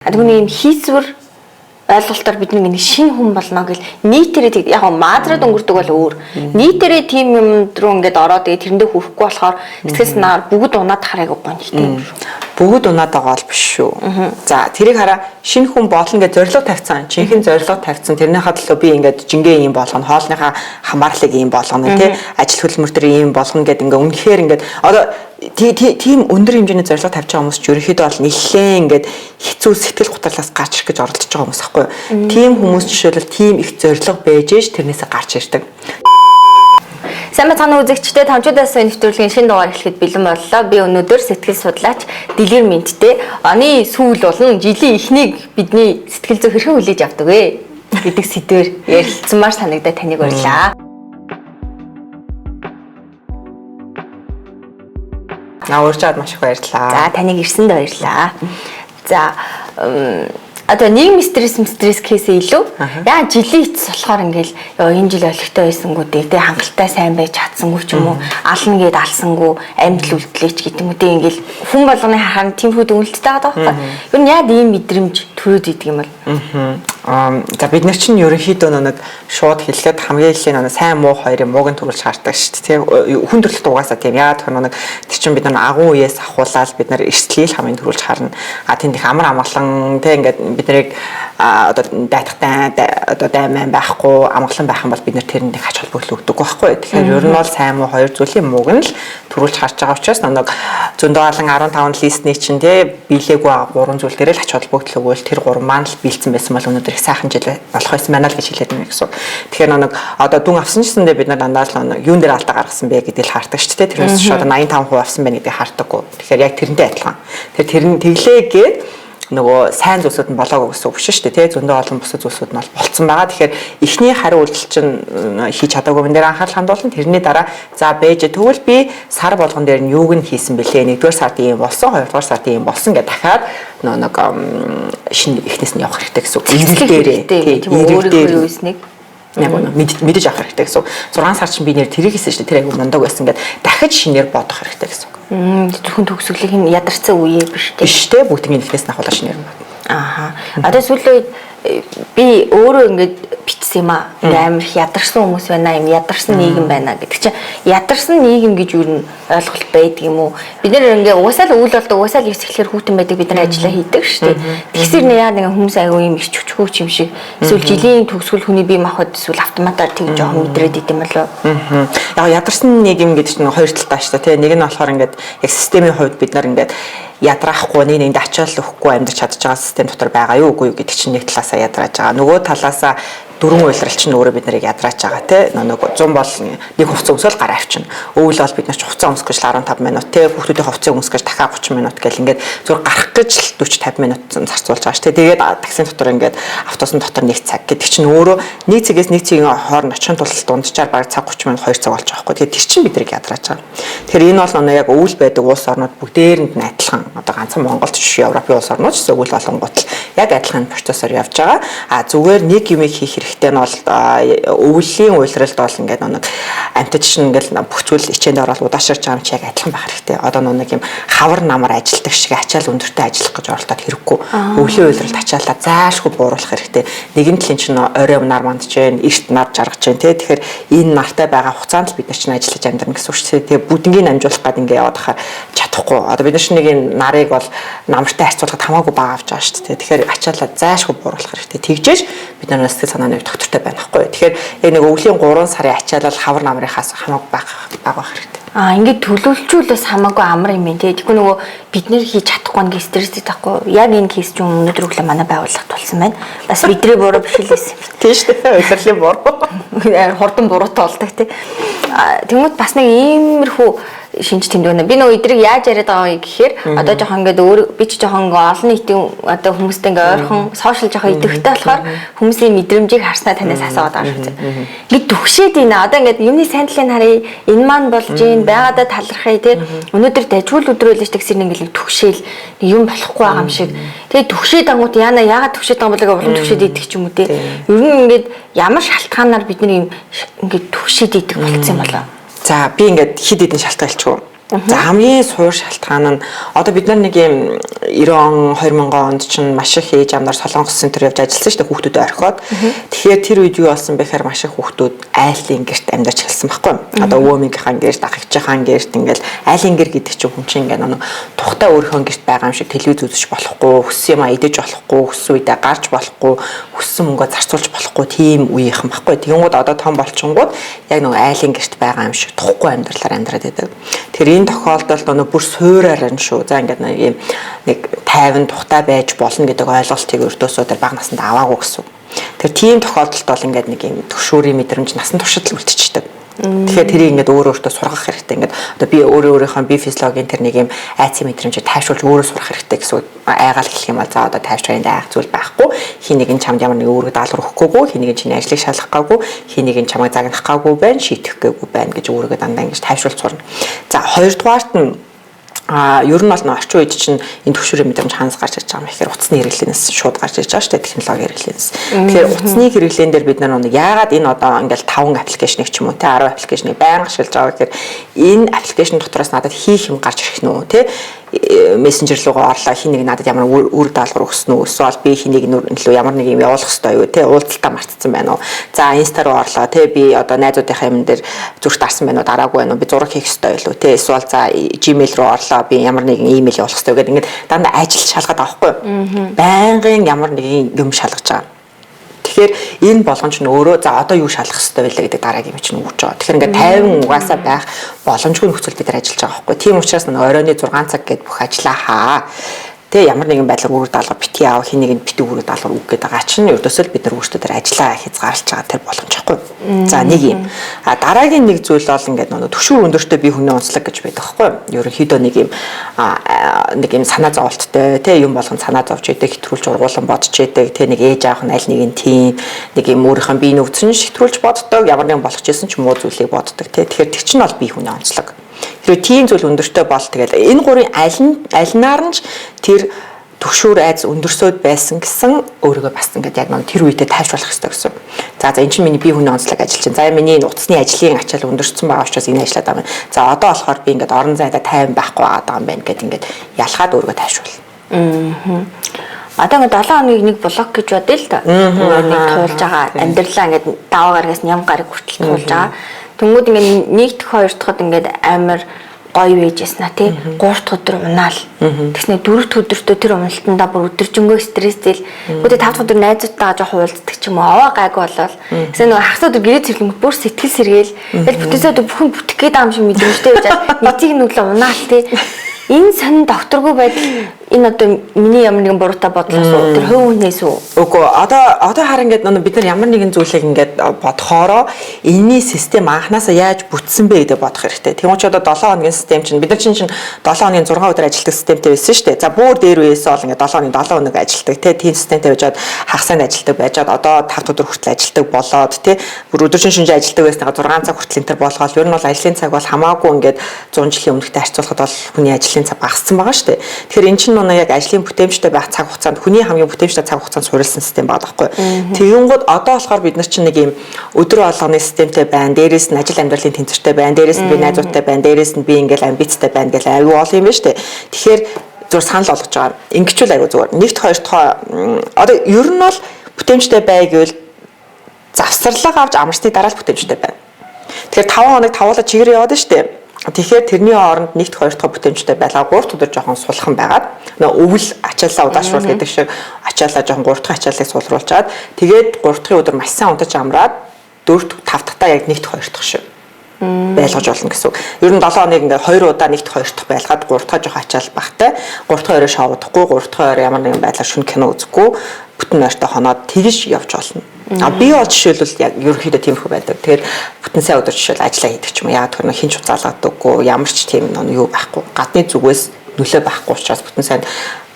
Түүний юм хийцвэр ойлголтоор бид нэг шинэ хүн болно гэл нийтээрээ тэг яг маазраад өнгөрдөг бол өөр. Нийтээрээ тийм юм руу ингээд ороод тэгээ тэрэндээ хүрэхгүй болохоор сэтгэл санаагаар бүгд унаад харайг гонхтой юм шүү. Бүгд унаад байгаа бол биш шүү. За тэрийг хараа шинэ хүн болно гэж зорилго тавьсан. Жинхэнэ зорилго тавьсан. Тэрнийхээ төлөө би ингээд жингээ юм болгоно, хоолныхаа хамаарлыг юм болгоно, тий ажил хөдөлмөр төр юм болгоно гэд ингээ үнэхээр ингээд одоо тийм өндөр хэмжээний зорилго тавьж байгаа хүмүүс ч ерөнхийдөө бол нэлээд ингээд хэцүү сэтгэл гутралаас гарч ирэх гэж оролдож байгаа хүмүүс аахгүй юу. Тийм хүмүүс жишээлбэл тийм их зорилго байж ээж тэрнээсээ гарч ирдэг. Сайн байцгаана үзэгчдээ Тавчуудаас нэвтрүүлгийн шинэ дугаар эхлэхэд бэлэн боллоо. Би өнөөдөр сэтгэл судлаач Дэлгэр Мэнттэй оны сүүл болон жилийн эхнийг бидний сэтгэл зүй хэрхэн хүлээж авдаг вэ гэдэг сэдвээр ярилцсанмаар санагдаа таныг урьлаа. Урьж аваад маш их баярлалаа. За таныг ирсэнд баярлалаа. За одоо нийгэм стресс гэхээсээ илүү яа жилийн эцэс болохоор ингээл ёо энэ жил олигтой байсангүй дээ тэ хангалттай сайн байж чадсангүй ч юм уу ална гэд алсангүй амьд л үлдлээч гэдэг юм үү тэ ингээл хүн болгоны харахаар тиймэрхүү дүгнэлттэй байгаа байхгүй. Ер нь яад ийм мэдрэмж төрөөд идэг юм бол. За бид нар чинь ерөнхийдөө нэг шууд хэлэхэд хамгийн ихийн нэг сайн муу хоёрын мууг нь төрүүлж хардаг шүү дээ. Хүн төрөлхт угаасаа тийм. Яагаад гэхээр нэг тэр чинь бид нар агуу үеэс ахуулаад бид нар эрсдлийг хамгийн төрүүлж харна. А тэнд их амар амгалан тийм ингээд бид нарыг одоо дайтахтай одоо дайман байхгүй амгалан байх юм бол бид нар тэрэнд их ач холбогдол өгдөг байхгүй. Тэгэхээр ер нь бол сайн муу хоёр зүйлийн мууг нь л төрүүлж харж байгаа учраас нэг зөндөө олон 15 листний чинь тий биелээгүй байгаа гурван зүйл дээр л ач холбогдол өгвөл тэр гурван маань л биелсэн байсан бол өнөөдөр их сайхан жил болох байсан байна л гэж хэлээд байна гэсэн. Тэгэхээр нэг одоо дүн авсан ч гэсэндээ бид нар дандаа л нэг юун дээр алдаа гаргасан бэ гэдгийг л хардаг шүү дээ. Тэрнээс шууд 85% авсан байна гэдгийг хардаггүй. Тэгэхээр яг тэрнтэй адилхан. Тэгэхээр тэр нь тэглээгээд нөгөө сайн зүйлсүүд нь болоогүй гэсэн үг биш шүү дээ тий зөндөө олон бусад зүйлсүүд нь бол болцсон байгаа. Тэгэхээр эхний хариу үйлдэл чинь хийж чадаагүй юм дээр анхаарал хандуулна. Тэрний дараа за бэж тэгвэл би сар болгон дээр нь юуг нь хийсэн бэлээ. Нэгдүгээр сард ийм болсон, хоёрдугаар сард ийм болсон гэж дахиад нөгөө нэг шинэ эхнээс нь явах хэрэгтэй гэсэн үг. Эрэг дээрээ тий өөрийнхөө юуснийг яг үнэ мэдэж авах хэрэгтэй гэсэн үг. 6 сар чинь би нэр тэрийг хийсэн шүү дээ. Тэр айгүй мундаг байсан гэд дахиж шинээр бодох хэрэгтэй гэсэн үг. Зөвхөн төгсгөлийн ядарсан үе биш үү? Биш те бүгдийн эхнээс нь ахуулаа шинээр бодно. Ааха. Одоо сүүлийн үед би өөрөө ингээд бичсэн юм аа. Ингээ амар их ядарсан хүмүүс байна, юм ядарсан нийгэм байна гэдэг чинь ядарсан нийгэм гэж юу н ойлголт байдаг юм уу? Бид нэр ингээ угаасаа л үйл болдог, угаасаа л ёс эхлэхээр хүүтэн байдаг бид нар ажиллаа хийдэг шүү дээ. Тэгсэр нэ яа нэг хүмүүс аягүй юм ирч хүчгүй юм шиг. Эсвэл жилийн төгсгөл хүний бие махбод эсвэл автоматар тэг жоохон мэдрээд идэм болоо. Яг ядарсан нийгэм гэдэг чинь хоёр талтай шүү дээ. Нэг нь болохоор ингээд яг системийн хувьд бид нар ингээд ядраахгүй нэг нэгэнд ачаал өгөхгүй амьдарч чадж байгаа систем дотор байгаа юу үгүй юу гэдэг чинь нэг талаасаа ядрааж байгаа. Нөгөө талаасаа дөрвөн уйлрал чинь өөрөө бид нарыг ядрааж байгаа тий нэг 100 бол нэг хувцас өмсөөл гараа авчина. Өвөл бол бид нар ч хувцас өмсөх гэж 15 минут тий хүүхдүүдийн хувцсыг өмсөх гэж дахиад 30 минут гэл ингээд зүр гарах гэж л 40 50 минут зарцуулж байгаа ш тий. Тэгээд таксин дотор ингээд автобусын дотор нэг цаг гэдэг чинь өөрөө нэг цэгээс нэг цэгийн хооронд очихын тулд дунджаар бараг цаг 30 минут 2 цаг болж байгаа хгүй. Тэгээд тэр чинь бид нарыг ядрааж байгаа. Тэгэхээр энэ бол нэг яг өвөл байдаг улс орнууд бүгдээрэнд нь адилхан. Одоо ганцхан Монголд ч Европын улс орнууд ч өвөл болонгууд л яг адилхан процессор явж байгаа. А зүгээр нэг юм хийх хэрэгтэй нь бол өвлийн уйлралд бол ингээд нэг амьтад чинь ингээд бүх зүйл ичээнд ороод удаашарч байгаа юм чи яг адилхан байх хэрэгтэй. Одоо нэг юм хавар намар ажилтдаг шиг ачаал өндөртэй ажиллах гэж оролдоод хэрэггүй. Өвлийн уйлралд ачаалаа заашгүй бууруулах хэрэгтэй. Нэгэн талын чинь орой нар мандж гэн, эрт нар жаргаж гэн тий. Тэгэхээр энэ нартай байгаа хугацаанд л бид нар чинь ажиллаж амьдрна гэсэн үг шүү дээ. Тэгээ бүгднийг амжуулах гад ингээд яваад хахаар чадахгүй. Одоо бид нар чинь нэг юм нарыг бол намартай харьцуулахад хамаагүй бага авч байгаа шүү дээ. Тэгэхээр ачаалаа зайлшгүй бууруулах хэрэгтэй. Тэгжээж бид нар сэтгэл санааны доктортой байна хгүй. Тэгэхээр яг нэг өвлийн 3 сарын ачаалал хавар намрынхаас хамаагүй бага байх хэрэгтэй. Аа ингээд төлөвлөчүүл бас хамаагүй амар юм байна тий. Тэгэхгүй нөгөө бид нэр хийж чадахгүй нэг стресстэй тахгүй. Яг энэ кейс чинь өнөөдөр өглөө манай байгууллагт болсон байна. Бас бидний буруу биш л байсан юм. Тийм шүү дээ. Улирлын буруу. Хурдан буруутай болдог тий. Тэнгүүд бас нэг иймэрхүү шинж тэмдэг байна. Би нөгөө эдрийг яаж яриад байгаа вэ гэхээр одоо жоохон ингээд өөр би ч жоохон ингээд олон нийтийн одоо хүмүүстэй ингээд ойрхон сошиал жоохон идэвхтэй болохоор хүмүүсийн мэдрэмжийг харснаа танаас асууад байгаа шүү дээ. Ингээд түгшээд байна. Одоо ингээд юмны сайн талыг харъя. Энэ маань болж гин байгаадаа талархъя тий. Өнөөдөр дажгүй өдөр байлаа шүү гэсэн ингээд түгшээл юм болохгүй байгаа юм шиг. Тэгээ түгшээд ангууд яана яагаад түгшээд байгаа болоо улам түгшээд идэх ч юм уу тий. Ер нь ингээд ямар шалтгаанаар бид нар юм ингээд түгшээд идэх болцсон юм болоо. За би ингээд хэд хэдэн шалтгаан хэлчихв. За, хамгийн суур шалтгаан нь одоо бид нар нэг юм 90 он, 2000 онд чинь маш их ээж аав нар Солонгос центр явж ажилласан шүү дээ, хүүхдүүдэд орхиод. Тэгэхээр тэр үед юу болсон бэ гэхээр маш их хүүхдүүд айлын гэрт амьдарч эхэлсэн байхгүй. Одоо өвөөмийнхаа гэрт, ах эгчийнхаа гэрт, ингээл айлын гэр гэдэг чинь хүн чинь ингээ нэг тухтай өөрийнхөө гэрт байгаа юм шиг телевиз үзэж болохгүй, хүссэн юм а идэж болохгүй, хүссэн үедээ гарч болохгүй, хүссэн мөнгөө зарцуулж болохгүй тийм үеийнхэн байхгүй. Тэгэнгүүт одоо том болчингууд яг нэг айлын гэрт байгаа юм шиг тухгүй амьдралаар амьдраад байдаг. Тэгэхээр энэ тохиолдолд нөгөө бүр суураар нь шүү. За, ингээд нэг юм нэг 50 тухтай байж болно гэдэг ойлголтыг өрдөөсөө тэр бага наснд аваагүй гэсэн. Тэр тийм тохиолдолд бол ингээд нэг юм төгшүүрийн мэдрэмж насан туршид л үлдчихдэг. Тэгэхээр тэрийг ингээд өөрөө өөртөө сургах хэрэгтэй. Ингээд одоо би өөрөө өөрийнхөө бие физиологийн тэр нэг юм айцын мэдрэмжийг тайвшруулж өөрөө сурах хэрэгтэй гэсэн үг. Айгаал гэх юм бол за, одоо тайвшрах, айх зүйл байхгүй. Хин нэгэн чамд ямар нэг үүрэг даалгавар өгөхгүйгүй, хин нэгэн чиний ажлыг шалгах гаагүй, хин нэгэн чамайг загнах гаагүй байна, шийтгэх гээгүй байна гэж өөрийгөө дандаа ингэж тайвшруулж сурна. За, хоёрдугаарт нь ер нь бол орчин үед чинь энэ төвшөрийн мэдрэмж ханаас гарч ирж байгаа юм гэхээр утасны хэрэглээнээс шууд гарч ирж байгаа шүү дээ, технологи хэрэглээнээс. Тэгэхээр утасны хэрэглээн дээр бид нар нэг яагаад энэ одоо ингээл 5 application ыг ч юм уу те, 10 application ыг байнга ашиглаж байгаа гэхээр энэ application дотроос надад хийх юм гарч ирэх нь үү те, мессенжер руугаа орлоо, хин нэг надад ямар үр даалгавар өгсөн үү, эсвэл би хин нэг нөлөө ямар нэг юм явуулах ёстой юу те, уулзалтаа мартцсан байна уу. За, инста руу орлоо те, би одоо найзуудынхаа юм дээр зүрх дарсан байна уу, дараагүй байна уу, би зураг хийх ёстой юу те, эсвэл за, Gmail руу орлоо, би ямар нэгэн имэйл явуулах ёстой гэдэг, ингээд дандаа ажил шалгаад байгаа байхгүй, байнгын ямар нэгэн юм шалгаж байгаа. Тэгэхээр энэ болгон ч өөрөө за, одоо юу шалгах хэрэгтэй вэ гэдэг дараагийн юм чинь өгч байгаа. Тэгэхээр ингээд 50 угаасаа байх боломжгүй нөхцөл бид нар ажиллаж байгаа байхгүй. Тийм учраас нэг оройны 6 цаг гээд бүх ажлаа хаа. Тэ, ямар нэгэн байдлаар үүрэг даалгавар битгий аав, хин нэгэнд битгий үүрэг даалгавар үг гэдэг байгаа чинь ердөөсөө л бид нар өөрсдөө тэр ажлаа хязгаарлаж байгаа тэр боломж байхгүй. За, нэг юм. А дараагийн нэг зүйл бол ингээд нөгөө төвшүүр өндөртэй бие хүний онцлог гэж байдаг байхгүй. Ерөнхийдөө нэг юм санаа зоволттой тэ, юм болгон санаа зовж идэг, хэтрүүлж ургуулан бодож идэг, тэ, нэг ээж аах нь аль нэг нь тийм нэг юм өөрийнхөө бие нүгцэн шигтрүүлж боддог, ямар нэгэн болох ч байсан ч муу зүйлийг боддог тэ. Тэгэхээр тэр чинь бол бие хүний онцлог. Тэгэхээр тийм зүйл өндөртэй бол тэгэл энэ гурийн аль нь алинаар нь ч тэр төгшүүр айц өндөрсөөд байсан гэсэн өөрийгөө бас ингээд яг нэг тэр үедээ тайвшруулах хэрэгтэй гэсэн. За за, эн чинь миний бие хүний онцлог ажил чинь. За, миний энэ утасны ажлын ачаал өндөрсөн байгаа учраас энэ ажиллаад байгаа юм. За, одоо болохоор би ингээд орон зайдаа тайван байхгүй байгаа юм байна гэд ингээд ялгаад өөрийгөө тайвшруул. Одоо ингээд 7 хоногийг нэг блок гэж бодъё л да. Нэг туулж байгаа амьдралаа ингээд даваа гарагаас ням гараг хүртэл туулж байгаа. Тэнгүүд ингээд нэг дэх хоёр дахьд ингээд амар гоё байж яснаа тий. Гурав дахь өдөр унаал. Тэгснэ дөрөв дэх өдөртөө тэр уналтандаа бүр өдөржингөө стрессэл. Гэхдээ тав дахь өдөр найзуудтайгаа жоох уулздаг ч юм уу. Овоо гайгүй болол. Тэгсэн нөгөө хагас өдөр гэрээ цэвэрлэнгүүт бүр сэтгэл сэргээл. Тэгэл бүтээсээ өдөр бүхэн бүтэх гээд байгаа юм шиг мэдрэмжтэй байж нийтийг нүглээ унаал тий. Энэ сонин докторгүй байдал, энэ одоо миний ямар нэгэн буруутай бодлоос уу, тэр хувь хүнээс үү? Үгүй, одоо харин ингээд бид нар ямар нэгэн зүйлийг ингээд бодохоороо энэний систем анханасаа яаж бүтсэн бэ гэдэг бодох хэрэгтэй. Тийм учраас одоо 7 хоногийн систем чинь бид нар чинь 7 хоногийн 6 өдөр ажилладаг системтэй байсан шүү дээ. За, бүр дээр үеэс бол ингээд 7 хоногийн 7 хоног ажилладаг тийм системтэй байжгаад хагасанд ажилладаг байжгаад одоо 5 өдөр хүртэл ажилладаг болоод тий, бүр өдөржин шинж ажилладаг байсныгаа 6 цаг хүртэл энэ төр болгоод ер нь бол ажлын цаг бол хамаагүй ингээд 100 жилийн өмнөхтэй харьцуулахад бол хүний ажлын цаг багассан байгаа шүү дээ. Тэгэхээр эн чинь нүг яг ажлын бүтээмжтэй байх цаг хугацаанд, хүний хамгийн бүтээмжтэй цаг хугацаанд суурилсан систем байгаа байхгүй. Тэгэнгүүт одоо болохоор бид нар чинь нэг юм өдөр болгоны системтэй байна. Дээрээс нь ажил амьдралын тэнцвэртэй байна. Дээрээс нь би найзуудтай байна. Дээрээс нь би ингээл амбицтай байна гэл аюу олон юм байна шүү дээ. Тэгэхээр зүгээр санал болгож байгаа. Ингэчүүл аюу зүгээр. Нэгт хоёр дахь одоо ер нь бол бүтээмжтэй бай гэвэл завсарлага авч амарсны дараа л бүтээмжтэй байна. Тэгэхээр 5 хоног тавуулаа чигээр яваад шүү дээ. Тэгэхээр тэрний оронд нэгт хоёр дахь бүтээмжтэй байлаа. Гурав дахь өдөр жоохон сулхан байгаад нөө өвөл ачааллаа удаашруул гэдэг шиг ачааллаа жоохон гурав дахь ачааллыг сулруулчаад, тэгээд гурав дахь өдөр маш сайн унтаж амраад, дөрөв тав дахьтаа яг нэгт хоёр дахь шиг байлгаж болно гэсэн үг. Ер нь 7 хоног ингээд хоёр удаа нэгт хоёр дахь байлгаад, гурав дахь жоохон ачаал багтай. Гурав дахь орой шоудахгүй, гурав дахь орой ямар нэгэн байдлаар шүн кино үзэхгүй, бүтэн ойртой хоноод тэгж явж болно. А би бол жишээлбэл яг ерөнхийдөө тиймэрхүү байдаг. Тэгэхээр бүтэн сайн өдөр жишээл ажиллаа хийдэг ч юм уу. Яг тэр хинч уцаалгадаггүй, ямар ч тийм юу байхгүй. Гадны зүгээс нөлөө байхгүй учраас бүтэн сайн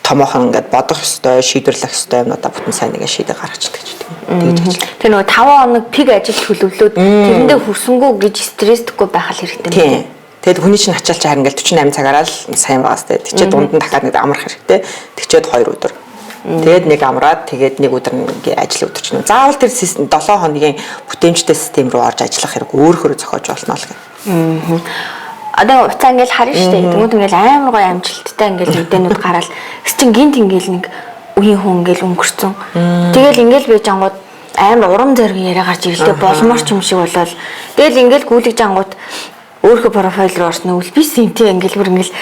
томоохон ингээд бодох ёстой, шийдвэрлэх ёстой юмнуудаа бүтэн сайн нэгэ шийдэ гаргачихдаг ч гэдэг юм. Тэгж ажиллаа. Тэр нөгөө 5 хоног пиг ажил төлөвлөөд тэрэндээ хүрсэнгүү гэж стрессдэггүй байх л хэрэгтэй юм байна. Тэгэд хүний чинь ачаал чи харин ингээл 48 цагаараа л сайн байгаас тэ. Тэгчээд дунд нь дахиад нэг амрах хэрэгтэй. Тэгчээд 2 өдөр. Тэгээд нэг амраад, тэгээд нэг өдөр нэг ажил өдөр чинь. Заавал тэр 7 хоногийн бүтээмжтэй систем рүү орж ажиллах хэрэг өөрөөхөө зохиож болно л гэх. Одоо уцаа ингээл харна шүү дээ. Тэнгүүд ингээл амар гоё амжилттай ингээл мэдээнүүд гараал. Тэгс чин гинт ингээл нэг үеийн хүн ингээл өнгөрцөн. Тэгэл ингээл байж ангууд амар урам зориг яриа гарч ирэлтэй болмоор ч юм шиг болол. Тэгэл ингээл гүйлгэж ангууд өөрийнхөө профайл руу орсон үл би сэнтэй ингээл бүр ингээл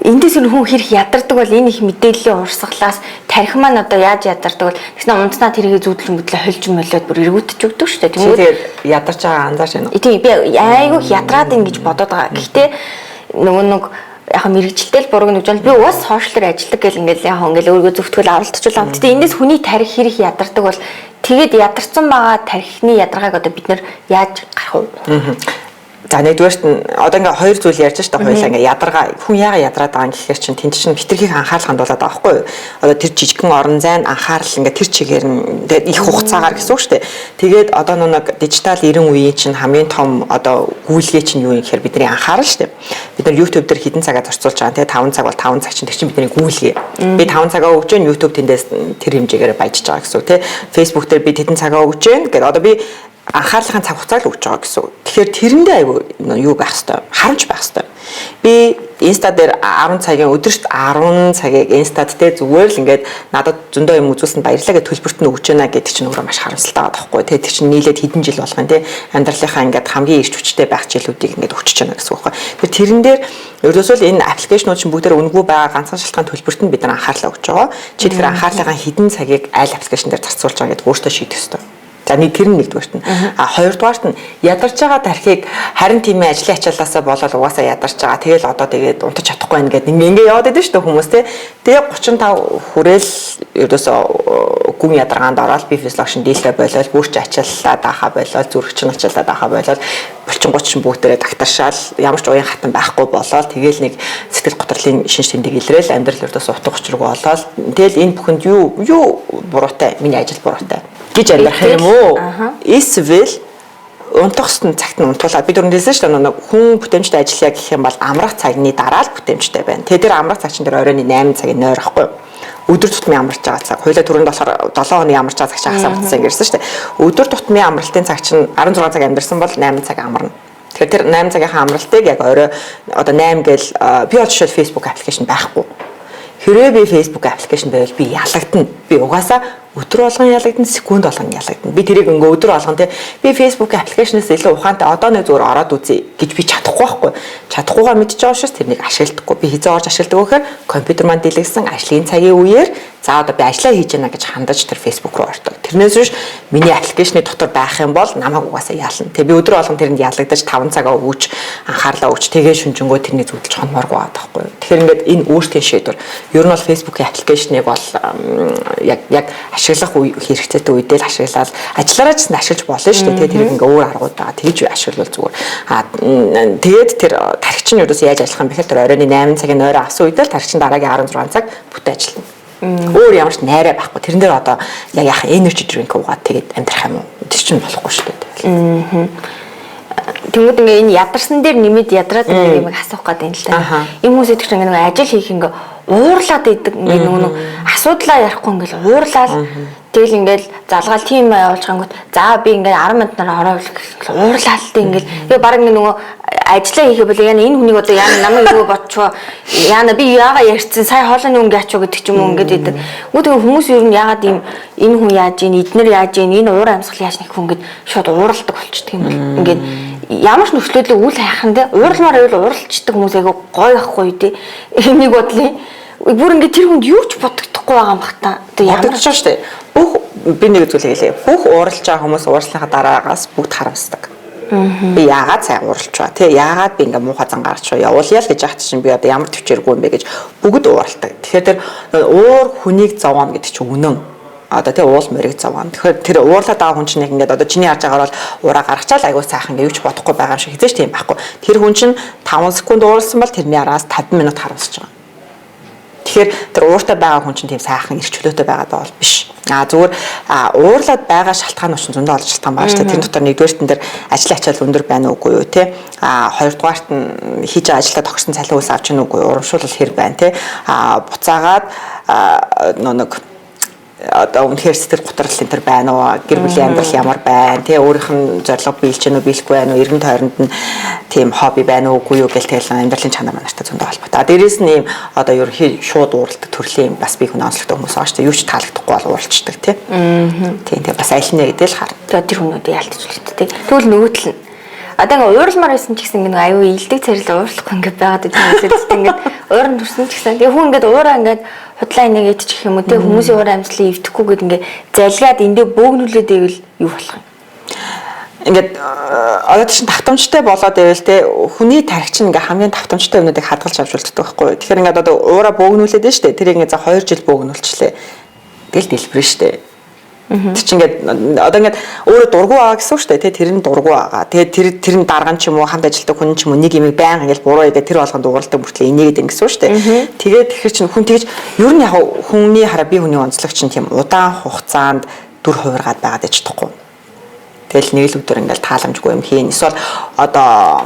эндээс нь хүн хэрэг ядардаг бол энэ их мэдээллийн урсгалаас тарих маань одоо яаж ядардаг бол тэгснэ унтнаа тэрийг зүүдлэн мэдлээ хольж молиод бүр эргүүтж өгдөг шүү дээ. Тэнгүүд ядарч байгаа анзаарч байна уу? Тийм би айгүй их ядраад ин гэж бодоод байгаа. Гэхдээ нөгөө нэг яг мэрэгчлээ л бурууг нүж би уус сошиалэр ажилладаг гэл ингээл яг ингээл өөрийгөө зөвтгөл авалтчулаа. Гэтэ эндээс хүний тарих хэрэг ядардаг бол тэгээд ядарсан байгаа тархины ядаргааг одоо бид нэр яаж гарах вэ? За нэгдүгээрт нь одоо ингээ хоёр зүйл ярьж штэ хоёлаа ингээ ядаргаа хүн яага ядраад байгаа юм гэхээр чинь тэнд чинь хитрхийг анхаарал хандуулаад байгаа байхгүй юу? Одоо тэр жижигхэн орон зайн анхаарал ингээ тэр чигээр нь тэгээд их хугацаагаар гэсэн үг штэ. Тэгээд одоо нэг дижитал 90 үеийн чинь хамгийн том одоо гүйлгээ чинь юу юм гэхээр бидний анхаарал штэ. Бид нар YouTube дээр хэдэн цагаа зарцуулж байгаа те 5 цаг бол 5 цаг чинь тэр чинь бидний гүйлгээ. Би 5 цагаа өгч Jain YouTube тэндээс тэр хэмжээгээр баяжж байгаа гэсэн үг те. Facebook дээр би тэдэн цагаа өгч जैन гэдэг одоо би анхаарлынхаа цаг хугацааг л өгч байгаа гэсэн үг. Тэгэхээр тэрэндээ айгүй юу байх хэвээр харамч байх хэвээр. Би Insta дээр 10 цагийн өдөрт 10 цагийг Insta дээр зүгээр л ингээд надад зөндөө юм үзүүлсэнд баярлалаа гэж төлбөрт нь өгч байна гэдэг чинь өөрөө маш харамсалтай байгаа байхгүй. Тэгээ тэр чинь нийлээд хэдэн жил болох юм те амьдралынхаа ингээд хамгийн ирч хүчтэй байх жилүүдийг ингээд өгч байна гэсэн үг байхгүй. Тэгэхээр тэрэн дээр ерөөсөө л энэ аппликейшнууд чинь бүгдээр үнэгүй байгаа ганцхан шалтгаан төлбөрт нь бид нар анхаарлаа өгч байгаа. Чи тэгэхээр анхаарлынхаа хэдэн цагийг аль аппликейшн дээр зарцуулж байгаа гэдг өөртөө шийдэх ёстой. За нэг тэр нь нэгдүгээрт нь. А хоёрдугаарт нь ядарч байгаа тархийг харин тийм ээ ажлын ачааллаасаа болоод угаасаа ядарч байгаа. Тэгэл одоо тэгээд унтаж чадахгүй байна гэдэг ингээ яваад идэв шүү дээ хүмүүс те. Тэгээ 35 хүрээл ерөөсөө гүн ядаргаанд ороод би физиологшин дийлхэ болоод бүрч ачааллаа даахаа болоод зүрх чинь ачааллаа даахаа болоод булчингууд чинь бүгдээрээ тагтаршаал ямар ч уян хатан байхгүй болоод тэгэл нэг сэтгэл готрлын шинж тэмдэг илрээл амьдрал ерөөсөө утга учиргүй болоод тэгэл энэ бүхэнд юу буруутай миний ажил буруутай гэж амьдрах юм уу? Эсвэл унтах ёстой цагт нь унтуулаад би түрүүнд хэлсэн шүү дээ нэг хүн бүтээмжтэй ажиллая гэх юм бол амрах цагны дараа л бүтээмжтэй байна. Тэгээ тэр амрах цаг чинь тэр оройн 8 цагийн нойр ахгүй юу? Өдөр тутмын амарч байгаа цаг. Хойлоо түрүүнд болохоор 7 хоногийн амарч байгаа цаг чинь хасаа бүтсэн гэрсэн шүү дээ. Өдөр тутмын амралтын цаг чинь 16 цаг амьдарсан бол 8 цаг амарна. Тэгэхээр тэр 8 цагийнхаа амралтыг яг орой одоо 8 гээл би бол жишээл Facebook аппликейшн байхгүй. Хэрвээ би Facebook аппликейшн байвал би ялагдана. Би угаасаа өдөр болгон ялагдана, секунд болгон ялагдана. Би тэрийг ингээ өдөр болгон те би Facebook аппликейшнээс илүү ухаантай одоо нэг зүгээр ороод үзье гэж би чадахгүй байхгүй. Чадахгүйгаа мэдчихэж байгаа учраас тэрнийг ашигладаггүй. Би хизээ орж ашигладаг вэ гэхээр компьютер маань дэлгэсэн ажлын цагийн үеэр за одоо би ажлаа хийж байна гэж хандаж тэр Facebook руу ордог. Тэрнээс биш миний аппликейшны дотор байх юм бол намайг угаасаа ялна. Тэгээ би өдөр болгон тэрэнд ялагдаж 5 цагаа өгч анхаарлаа өгч тэгээ шүнжэнгөө тэрний зүудэлж хонмооргүй байгаа байхгүй юу. Тэгэхээр ингээд энэ өөртөө шийдвэр. Ер нь бол Facebook-ийн аппликейшнийг бол яг ашиглах хэрэгцээтэй үедээ л ашиглаад ажиллаараа ч гэсэн ашиглаж болно шүү дээ. Тэгээ тэрийг ингээ өөр аргууд байгаа. Тэгж ашиглавал зүгээр. Аа тэгээд тэр тархич нь ерөөс яаж ажиллах юм бэ гэхээр тэр оройн 8 цагийн нойроо авсан үедээ л тархич нь дараагийн 16 цаг бүтэн ажиллана. Өөр ямар ч найраа байхгүй. Тэрэн дээр одоо яг яхаа energy drink уугаад тэгээд амьдрах юм уу? Тэр чинь болохгүй шүү дээ. Тэнгүүд ингээ энэ ядарсан дээр нэмээд ядраад нэг юм асуух гээд байна л та. Ийм хүмүүс идэх чинь ингээ нэг ажил хийх ингээ уурлаад идэг ингээ нөгөө нэг асуудлаа ярихгүй ингээл уурлаад тэгэл ингээл залгаал тийм явуулж гангууд за би ингээ 10 минутаар ороо уурлаад л ингээл тэгээ баг ингээ нөгөө ажиллаа хийхэ бол яна энэ хүнийг одоо яана намайг юу бодчихоо яана би яага ярьсан сая хоолойны өнгө ячуу гэдэг ч юм уу ингээд идэг. Үгүй тэгээ хүмүүс ер нь яагаад ийм энэ хүн яаж ийн эднэр яаж ийн энэ уур амьсгал яаж нэг хүн ингээд шууд ууралдаг болчдөг юм бол ингээд ямар ч нөхцөлөд үл хайхан те уурламаар байвал ууралчдаг хүмүүс айгу гоё байхгүй тий. Энийг бодлын бүр ингээд тэр хүнд юу ч бодогдохгүй байгаа юм бах та. Одоо ямар ч шүү дээ. Бүх би нэг зүйл хэлье. Бүх ууралж байгаа хүмүүс уурслахаа дараагаас бүгд харамсдаг. Би яагаад сайн ууралж ба тий яагаад би ингээ муухай зан гарч ба явуулъя л гэж яхад чинь би одоо ямар төвчээргүй юм бэ гэж бүгд ууралдаг. Тэгэхээр тэр уур хүнийг зовоно гэдэг чинь үнэн. Одоо тий уул морийг зовоно. Тэгэхээр тэр уурлаад байгаа хүн чинь яг ингээд одоо чиний харж байгаагаар бол ураа гаргачаал айгуу сайхан ингээ юу ч бодохгүй байгаа юм шиг хизээч тийм байхгүй. Тэр хүн чинь 5 секунд ууралсан бол тэрний араас 50 минут харамсаж байгаа. Тэгэхээр тэр ууртай байгаа хүн чинь тийм сайхан эрч чөлөөтэй байгаад байгаа бол биш. А зүгээр уурлаад байгаа шалтгаан чинь зөндөө олон шалтгаан байгаа шүү дээ. Тэр дотор нэгдүгээрт нь тэр ажлын ачаал өндөр байна уугүй юу те. А хоёрдугаарт нь хийж байгаа ажлаа тохирсон цалин үйлс авч гин үгүй юу? Урамшуулал хэр байна те. А буцаагаад нэг одоо үнэхээр сэтгэл готрол энэ төр байна уу, гэр бүлийн амьдрал ямар байна, тэ өөрийнх нь зорилго биелж гэнэ үү, биелэхгүй байна уу, эргэн тойронд нь тийм хобби байна уу, үгүй юу гэл тэгэл амьдралын чанар манартай зөндөө холбоотой. А дээрэс нь ийм одоо ерөнхий шууд ууралдаг төрлийн бас бие хүн онцлогтой хүмүүс байгаа шүү дээ. Юу ч таалагдахгүй бол ууралчдаг тий. Тийм тэгээ бас аль нэ гэдэг л харна. Тэгээ тэр хүмүүдээ ялтж үлдээ тий. Тэгвэл нөгөө тал нь одоо ингээ уурлмаар байсан ч гэсэн ингээ аюу илдэг царил уурлахгүй ингээ байгаад байдаг юм эсвэл ингээ уурн төрсөн ч гэсэн тэгээ хүн ингээ уураа ингээ худлаа энийг идчих юм уу те хүмүүсийн уур амьсгалыг эвдэхгүй гэд ингээ залгаад эндээ бөөгнүүлээд ивэл юу болох юм? Ингээд одоо чинь давтамжтай болоод ивэл те хүний тархи чинь ингээ хамгийн давтамжтай юмнуудыг хадгалж авч үлддэг байхгүй. Тэгэхээр ингээд одоо уура бөөгнүүлээд нь штэ. Тэр ингээ за 2 жил бөөгнүүлчлээ. Тэгэл дэлбэрнэ штэ. Тэр чинь ингээд одоо ингээд өөрөө дургу байгаа гэсэн үг шүү дээ тий, тэр нь дургу байгаа. Тэгээд тэр тэр нь дарган ч юм уу хамт ажилладаг хүн ч юм уу нэг юм байнга ингээд буруу игээ тэр болгонд ууралдаг мөртлөө инээгээд ингэсэн шүү дээ. Тэгээд тэгэхээр чинь хүн тэгж ер нь яг хүний хараа би хүний онцлог чинь тийм удаан хугацаанд дүр хувиргаад байгаад иж чадахгүй. Тэгэл нэг л өдөр ингээд тааламжгүй юм хийн. Эсвэл одоо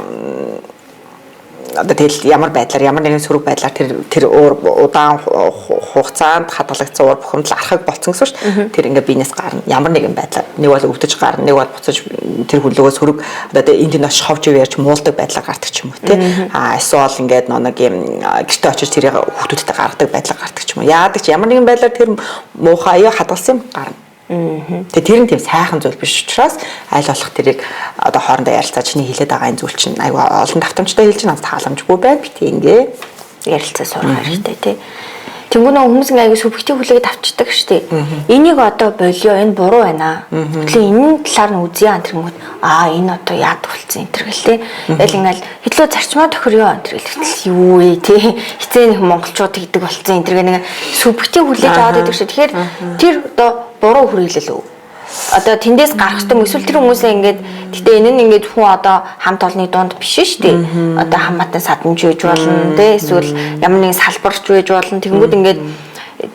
тэгэл ямар байдлаар ямар нэгэн сөрөг байдлаар тэр тэр уур удаан хугацаанд хадгалагдсан уур бухимдал архаг болцсон гэсэн шүү дээ. Тэр ингээ биенээс гарна. Ямар нэгэн байдлаар нэг бол өвдөж гарна, нэг бол буцаж тэр хүлөөгөө сөрөг одоо энд энэ очиж ховж ярьж муулдаг байдлаар гардаг ч юм уу те. А эсвэл ингээд нэг юм гэрте очиж тэрийг хүүхдүүдтэй гаргадаг байдлаар гардаг ч юм уу. Яадаг ч ямар нэгэн байдлаар тэр муухай аяа хадгалсан юм гарна. Тэгээ тэр нь тийм сайхан зүйл биш учраас аль болох тэрийг одоо хоорондоо ярилцаа чиний хэлээд байгаа энэ зүйл чинь айгүй олон давтамжтай хэлж надад тааламжгүй байна. Бити ингээ ярилцаа сурах хэрэгтэй тий. Тэнгүү нөө хүмүүс ингээ айгүй субъектив хүлээгээд авчдаг штеп. Энийг одоо болио, энэ буруу байна. Тэгэхээр энэ талаар нь үзье энэ тэнгүүд аа энэ одоо яадаг болсон энэ төр гэл тий. Тэгэл ингээл хэтлөө зарчмаа тохирио энэ төр гэл юу вэ тий. Хизээ нэг монголчууд тэгдэг болсон энэ төр нэг субъектив хүлээж аваад байдаг шүү. Тэгэхээр тэр одоо буруу хүрээлэл үү? Одоо тэндээс гарах хэрэгтэй юм эсвэл тэр хүмүүсээ ингээд гэтээ энэ нь ингээд хүн одоо хамт олонны дунд биш шүү дээ. Одоо хамаатан саданч байж болно тий, эсвэл ямар нэгэн салбарч байж болно. Тэнгүүд ингээд